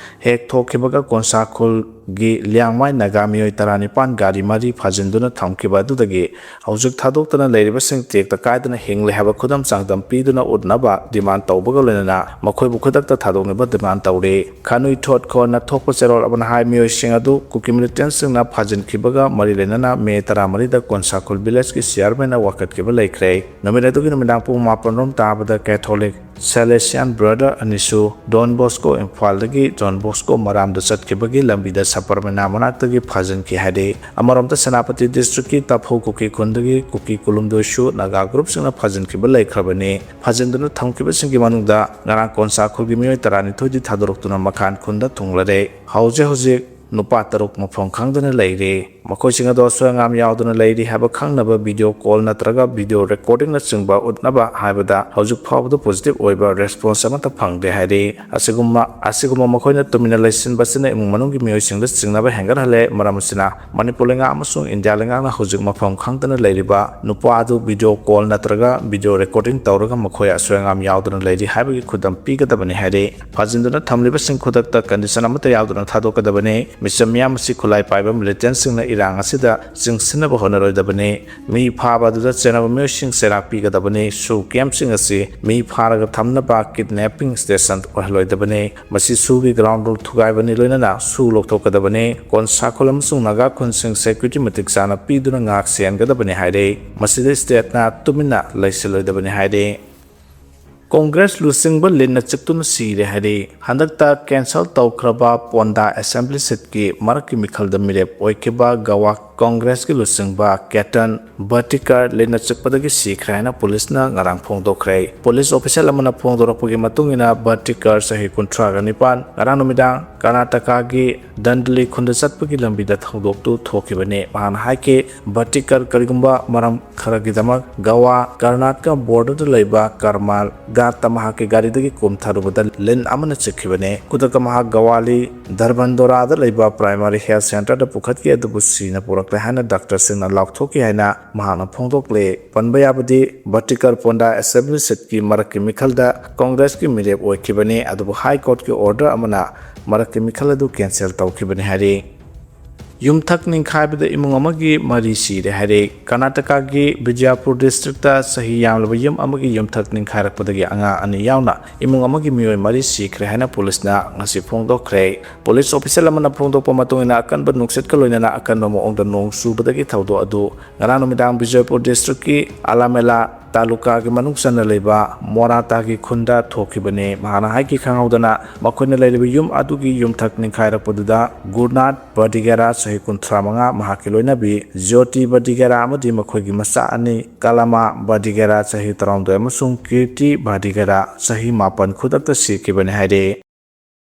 ꯍꯦꯛ ꯊꯣꯛꯈꯤꯕꯒ ꯀꯣꯟꯁꯥꯈꯨꯜꯒꯤ ꯂꯤꯌꯥꯡꯃꯥꯏ ꯅꯥꯒꯥ ꯃꯤꯑꯣꯏ ꯇꯔꯥꯅꯤꯄꯥꯟ ꯒꯥꯔꯤ ꯃꯔꯤ ꯐꯥꯖꯤꯟꯗꯨꯅ ꯊꯝꯈꯤꯕ ꯑꯗꯨꯗꯒꯤ ꯍꯧꯖꯤꯛ ꯊꯥꯗꯣꯛꯇꯅ ꯂꯩꯔꯤꯕꯁꯤꯡ ꯇꯦꯛꯇ ꯀꯥꯏꯗꯅ ꯍꯤꯡꯂꯤ ꯍꯥꯏꯕ ꯈꯨꯗꯝ ꯆꯥꯡꯗꯝ ꯄꯤꯗꯨꯅ ꯎꯠꯅꯕ ꯗꯤꯃꯥꯟ ꯇꯧꯕꯒ ꯂꯣꯏꯅꯅ ꯃꯈꯣꯏꯕꯨ ꯈꯨꯗꯛꯇ ꯊꯥꯗꯣꯛꯅꯕ ꯗꯤꯃꯥꯟ ꯇꯧꯔꯤ꯫ ꯈꯥꯅꯨꯏ ꯊꯣꯠꯈꯣꯅ ꯊꯣꯛꯄ ꯆꯦꯔꯣꯜ ꯑꯃꯅ ꯍꯥꯏ, ꯃꯤꯑꯣꯏꯁꯤꯡ ꯑꯗꯨ ꯀꯨꯀꯤ ꯃꯤꯂꯤꯇꯦꯟꯠꯁꯤꯡꯅ ꯐꯥꯖꯤꯟꯈꯤꯕꯒ ꯃꯔꯤ ꯂꯩꯅꯅ ꯃꯦ ꯇꯔꯥꯃꯔꯤꯗ ꯀꯣꯟꯁꯥꯈꯨꯜ ꯚꯤꯂꯦꯖꯀꯤ ꯆꯤꯌꯥꯔꯃꯦꯟꯅ ꯋꯥꯀꯠꯈꯤꯕ ꯂꯩꯈ꯭ꯔꯦ꯫ ꯅꯨꯃꯤꯠ ꯑꯗꯨꯒꯤ ꯅꯨꯃꯤꯗꯥꯡ ꯄꯨꯡ ꯃꯥꯄꯟ ꯔꯣꯝ ꯇꯥꯕꯗ ꯀꯦꯊꯣꯂꯤꯛ ꯁꯦꯂꯦꯁꯤꯌꯥꯟ ꯕ꯭ꯔꯗꯔ ꯑꯅꯤꯁꯨ ꯗꯣꯟ ꯕꯣꯁꯀꯣ ꯏꯝꯐꯥꯜꯗꯒꯤ ꯖꯣꯟ ꯕꯣꯁꯀꯣ ꯃꯔꯥꯝꯗ ꯆꯠꯈꯤꯕꯒꯤ ꯂꯝꯕꯤꯗ ꯁꯄꯔꯃꯤꯅꯥ ꯃꯅꯥꯛꯇꯒꯤ ꯐꯥꯖꯤꯟꯈꯤ ꯍꯥꯏꯔꯤ꯫ ꯑꯃꯔꯣꯝꯗ ꯁꯦꯅꯥꯄꯇꯤ ꯗꯤꯁꯇ꯭ꯔꯤꯛꯀꯤ ꯇꯥꯐꯧ ꯀꯨꯀꯤ ꯈꯨꯟꯗꯒꯤ ꯀꯨꯀꯤ ꯀꯨꯂꯨꯝꯗꯣꯏꯁꯨ ꯅꯥꯒꯥ ꯒ꯭ꯔꯨꯞꯁꯤꯡꯅ ꯐꯥꯖꯤꯟꯈꯤꯕ ꯂꯩꯈ꯭ꯔꯕꯅꯤ꯫ ꯐꯥꯖꯤꯟꯗꯨꯅ ꯊꯝꯈꯤꯕꯁꯤꯡꯒꯤ ꯃꯅꯨꯡꯗ ꯉꯔꯥꯡ ꯀꯣꯟꯁꯥꯈꯨꯜꯒꯤ ꯃꯤꯑꯣꯏ ꯇꯔꯥꯅꯤꯊꯣꯏꯗꯤ ꯊꯥꯗꯣꯔꯛꯇꯨꯅ ꯃꯈꯥꯟ ꯈꯨꯟꯗ ꯊꯨꯡꯂꯔꯦ꯫ ꯍꯧꯖꯤꯛ ꯍꯧꯖꯤꯛ ꯅꯨꯄꯥ ꯇꯔꯨꯛ ꯃꯐꯝ ꯈꯪꯗꯅ ꯂꯩꯔꯦ꯫ ꯃꯈꯣꯏꯁꯤꯡ ꯑꯗꯣ ꯑꯁꯣꯏ ꯑꯉꯥꯝ ꯌꯥꯎꯗꯅ ꯂꯩꯔꯤ ꯍꯥꯏꯕ ꯈꯪꯅꯕ video call ꯅꯠꯇ꯭ꯔꯒ video recordingꯅꯆꯤꯡꯕ ꯎꯠꯅꯕ ꯍꯥꯏꯕꯗ ꯍꯧꯖꯤꯛ ꯐꯥꯎꯕꯗ positive ꯑꯣꯏꯕ response ꯑꯃꯠꯇ ꯐꯪꯗꯦ ꯍꯥꯏꯔꯤ꯫ ꯑꯁꯤꯒꯨꯝꯕ ꯑꯁꯤꯒꯨꯝꯕ ꯃꯈꯣꯏꯅ ꯇꯨꯃꯤꯟꯅ ꯂꯩꯁꯤꯟꯕꯁꯤꯅ ꯏꯃꯨꯡ ꯃꯅꯨꯡꯒꯤ ꯃꯤꯑꯣꯏꯁꯤꯡꯗ ꯆꯤꯡꯅꯕ ꯍꯦꯟꯒꯠꯍꯜꯂꯦ꯫ ꯃꯔꯝ ꯑꯁꯤꯅ ꯃꯅꯤꯄꯨꯔ ꯂꯩꯉꯥꯛ ꯑꯃꯁꯨꯡ ꯏꯟꯗꯤꯌꯥ ꯂꯩꯉꯥꯛꯅ ꯍꯧꯖꯤꯛ ꯃꯐꯝ ꯈꯪꯗꯅ ꯂꯩꯔꯤꯕ ꯅꯨꯄꯥ ꯑꯗꯨ video call ꯅꯠꯇ꯭ꯔꯒ video recording ꯇꯧꯔꯒ ꯃꯈꯣꯏ ꯑꯁꯣꯏ ꯑꯉꯥꯝ ꯌꯥꯎꯗꯅ ꯂꯩꯔꯤ ꯍꯥꯏꯕꯒꯤ ꯈꯨꯗꯝ ꯄꯤꯒꯗꯕꯅꯤ ꯍꯥꯏꯔꯤ꯫ ꯐꯥꯖꯤꯟꯗꯨꯅ ꯊꯝꯂꯤꯕꯁꯤꯡ ꯈꯨꯗꯛꯇ condition ꯑꯃꯠꯇ ꯌꯥꯎꯗꯅ ꯊꯥꯗꯣꯛꯀꯗꯕꯅꯤ꯫ ꯃꯤꯆꯝ ꯃꯤꯌꯥꯝ ꯑꯁꯤ ꯈꯨꯠꯂꯥꯏ ꯄꯥꯏꯕ militantꯁꯤꯡꯅ ꯏꯔꯥꯡ ꯑꯁꯤꯗ ꯆꯤꯡꯁꯤꯟꯅꯕ ꯍꯣꯠꯅꯔꯣꯏꯗꯕꯅꯤ꯫ ꯃꯤ ꯐꯥꯕ ꯑꯗꯨꯗ ꯆꯦꯟꯅꯕ ꯃꯤꯑꯣꯏꯁꯤꯡ ꯆꯩꯔꯥꯛ ꯄꯤꯒꯗꯕꯅꯤ꯫ SoO campꯁꯤꯡ ꯑꯁꯤ ꯃꯤ ꯐꯥꯔꯒ ꯊꯝꯅꯕ kidnapping station ꯑꯣꯏꯍꯜꯂꯣꯏꯗꯕꯅꯤ꯫ ꯃꯁꯤ SoOꯒꯤ ground rule ꯊꯨꯒꯥꯏꯕꯅꯤ, ꯂꯣꯏꯅꯅ SoO ꯂꯧꯊꯣꯛꯀꯗꯕꯅꯤ꯫ ꯀꯣꯟꯁꯥ ꯈꯨꯜ ꯑꯃꯁꯨꯡ ꯅꯥꯒꯥ ꯈꯨꯟꯁꯤꯡ security ꯃꯇꯤꯛ ꯆꯥꯅ ꯄꯤꯗꯨꯅ ꯉꯥꯛ ꯁꯦꯟꯒꯗꯕꯅꯤ ꯍꯥꯏꯔꯤ꯫ ꯃꯁꯤꯗ stateꯅ ꯇꯨꯃꯤꯟꯅ ꯂꯩꯁꯤꯜꯂꯣꯏꯗꯕꯅꯤ ꯍꯥꯏꯔꯤ꯫ ꯀꯣꯡꯒ꯭ꯔꯦꯁ ꯂꯨꯆꯤꯡꯕ ꯂꯤꯟꯅ ꯆꯤꯛꯇꯨꯅ ꯁꯤꯔꯦ ꯍꯥꯏꯔꯤ꯫ ꯍꯟꯗꯛꯇ cancel ꯇꯧꯈ꯭ꯔꯕ ꯄꯣꯟꯗꯥ assembly seatꯀꯤ ꯃꯔꯛꯀꯤ ꯃꯤꯈꯜꯗ ꯃꯤꯔꯦꯞ ꯑꯣꯏꯈꯤꯕ ꯒꯋꯥ ꯀꯣꯡꯒ꯭ꯔꯦꯁꯀꯤ ꯂꯨꯆꯤꯡꯕ ꯀꯦꯇꯟ ꯕꯔꯇꯤꯀꯔ ꯂꯤꯟꯅ ꯆꯤꯛꯄꯗꯒꯤ ꯁꯤꯈ꯭ꯔꯦ ꯍꯥꯏꯅ ꯄꯨꯂꯤꯁꯅ ꯉꯔꯥꯡ ꯐꯣꯡꯗꯣꯛꯈ꯭ꯔꯦ꯫ ꯄꯨꯂꯤꯁ official ꯑꯃꯅ ꯐꯣꯡꯗꯣꯔꯛꯄꯒꯤ ꯃꯇꯨꯡ ꯏꯟꯅ ꯕꯔꯇꯤꯀꯔ ꯆꯍꯤ ꯀꯨꯟꯊ꯭ꯔꯥꯒ ꯅꯤꯄꯥꯟ ꯉꯔꯥꯡ ꯅꯨꯃꯤꯗꯥꯡ ꯀꯔꯅꯥꯇꯀꯥꯒꯤ ꯗꯟꯗꯂꯤ ꯈꯨꯟꯗ ꯆꯠꯄꯒꯤ ꯂꯝꯕꯤꯗ ꯊꯧꯗꯣꯛꯇꯨ ꯊꯣꯛꯈꯤꯕꯅꯤ꯫ ꯃꯍꯥꯛꯅ ꯍꯥꯏꯈꯤ, ꯕꯔꯇꯤꯀꯔ ꯀꯔꯤꯒꯨꯝꯕ ꯃꯔꯝ ꯈꯔꯒꯤꯗꯃꯛ ꯒꯋꯥ ꯀꯔꯅꯥꯇꯀꯥ borderꯗ ꯂꯩꯕ ꯀꯔꯃꯥꯜ ꯒꯥꯠꯇ ꯃꯍꯥꯛꯀꯤ ꯒꯥꯔꯤꯗꯒꯤ ꯀꯨꯝꯊꯔꯨꯕꯗ ꯂꯤꯟ ꯑꯃꯅ ꯆꯤꯛꯈꯤꯕꯅꯤ꯫ ꯈꯨꯗꯛꯇ ꯃꯍꯥꯛ ꯒꯋꯥꯂꯤ ꯙꯔꯃꯟꯗꯣꯔꯥꯗ ꯂꯩꯕ primary health centreꯗ ꯄꯨꯈꯠꯈꯤ, ꯑꯗꯨꯕꯨ ꯁꯤꯅ ꯄꯨꯔꯛꯂꯦ ꯍꯥꯏꯅ doctorꯁꯤꯡꯅ ꯂꯥꯎꯊꯣꯛꯈꯤ ꯍꯥꯏꯅ ꯃꯍꯥꯛꯅ ꯐꯣꯡꯗꯣꯛꯂꯦ꯫ ꯄꯟꯕ ꯌꯥꯕꯗꯤ, ꯕꯔꯇꯤꯀꯔ ꯄꯣꯟꯗꯥ assembly seatꯀꯤ ꯃꯔꯛꯀꯤ ꯃꯤꯈꯜꯗ ꯀꯣꯡꯒ꯭ꯔꯦꯁꯀꯤ ꯃꯤꯔꯦꯞ ꯑꯣꯏꯈꯤꯕꯅꯤ, ꯑꯗꯨꯕꯨ High Courtꯀꯤ order ꯑꯃꯅ ꯃꯔꯛꯀꯤ ꯃꯤꯈꯜ ꯑꯗꯨ cancel ꯇꯧꯈꯤꯕꯅꯤ ꯍꯥꯏꯔꯤ꯫ ꯌꯨꯝꯊꯛ ꯅꯤꯡꯈꯥꯏꯕꯗ ꯏꯃꯨꯡ ꯑꯃꯒꯤ ꯃꯔꯤ ꯁꯤꯔꯦ ꯍꯥꯏꯔꯦ꯫ ꯀꯔꯅꯥꯇꯀꯥꯒꯤ ꯕꯤꯖꯌꯄꯨꯔ districtꯇ ꯆꯍꯤ ꯌꯥꯝꯂꯕ ꯌꯨꯝ ꯑꯃꯒꯤ ꯌꯨꯝꯊꯛ ꯅꯤꯡꯈꯥꯏꯔꯛꯄꯗꯒꯤ ꯑꯉꯥꯡ ꯑꯅꯤ ꯌꯥꯎꯅ ꯏꯃꯨꯡ ꯑꯃꯒꯤ ꯃꯤꯑꯣꯏ ꯃꯔꯤ ꯁꯤꯈ꯭ꯔꯦ ꯍꯥꯏꯅ ꯄꯨꯂꯤꯁꯅ ꯉꯁꯤ ꯐꯣꯡꯗꯣꯛꯈ꯭ꯔꯦ꯫ ꯄꯨꯂꯤꯁ official ꯑꯃꯅ ꯐꯣꯡꯗꯣꯛꯄ ꯃꯇꯨꯡ ꯏꯟꯅ ꯑꯀꯟꯕ ꯅꯨꯡꯁꯤꯠꯀ ꯂꯣꯏꯅꯅ ꯑꯀꯟꯕ ꯃꯑꯣꯡꯗ ꯅꯣꯡ ꯆꯨꯕꯗꯒꯤ ꯊꯧꯗꯣꯛ ꯑꯗꯨ ꯉꯔꯥꯡ ꯅꯨꯃꯤꯗꯥꯡ ꯕꯤꯖꯌꯄꯨꯔ districtꯀꯤ ꯑꯂꯥꯃꯦꯂꯥ ꯇꯥꯂꯨꯀꯥꯒꯤ ꯃꯅꯨꯡ ꯆꯟꯅ ꯂꯩꯕ ꯃꯣꯔꯥꯇꯥꯒꯤ ꯈꯨꯟꯗ ꯊꯣꯛꯈꯤꯕꯅꯤ꯫ ꯃꯍꯥꯛꯅ ꯍꯥꯏꯈꯤ, ꯈꯪꯍꯧꯗꯅ ꯃꯈꯣꯏꯅ ꯂꯩꯔꯤꯕ ꯌꯨꯝ ꯑꯗꯨꯒꯤ ꯌꯨꯝꯊꯛ ꯅꯤꯡꯈꯥꯏꯔꯛꯄꯗꯨꯗ ꯒꯨꯔꯅꯥꯊ ꯕꯔꯗꯤꯒꯦꯔꯥ, ꯆꯍꯤ ꯀꯨꯟꯊ꯭ꯔꯥ ꯃꯉꯥ, ꯃꯍꯥꯛꯀꯤ ꯂꯣꯏꯅꯕꯤ ꯖ꯭ꯌꯣꯇꯤ ꯕꯔꯗꯤꯒꯦꯔꯥ ꯑꯃꯗꯤ ꯃꯈꯣꯏꯒꯤ ꯃꯆꯥ ꯑꯅꯤ ꯀꯂꯥꯃꯥ ꯕꯔꯗꯤꯒꯦꯔꯥ, ꯆꯍꯤ ꯇꯔꯥꯍꯨꯝꯗꯣꯏ, ꯑꯃꯁꯨꯡ ꯀꯤꯔꯇꯤ ꯕꯔꯗꯤꯒꯦꯔꯥ, ꯆꯍꯤ ꯃꯥꯄꯟ, ꯈꯨꯗꯛꯇ ꯁꯤꯈꯤꯕꯅꯤ ꯍꯥꯏꯔꯤ꯫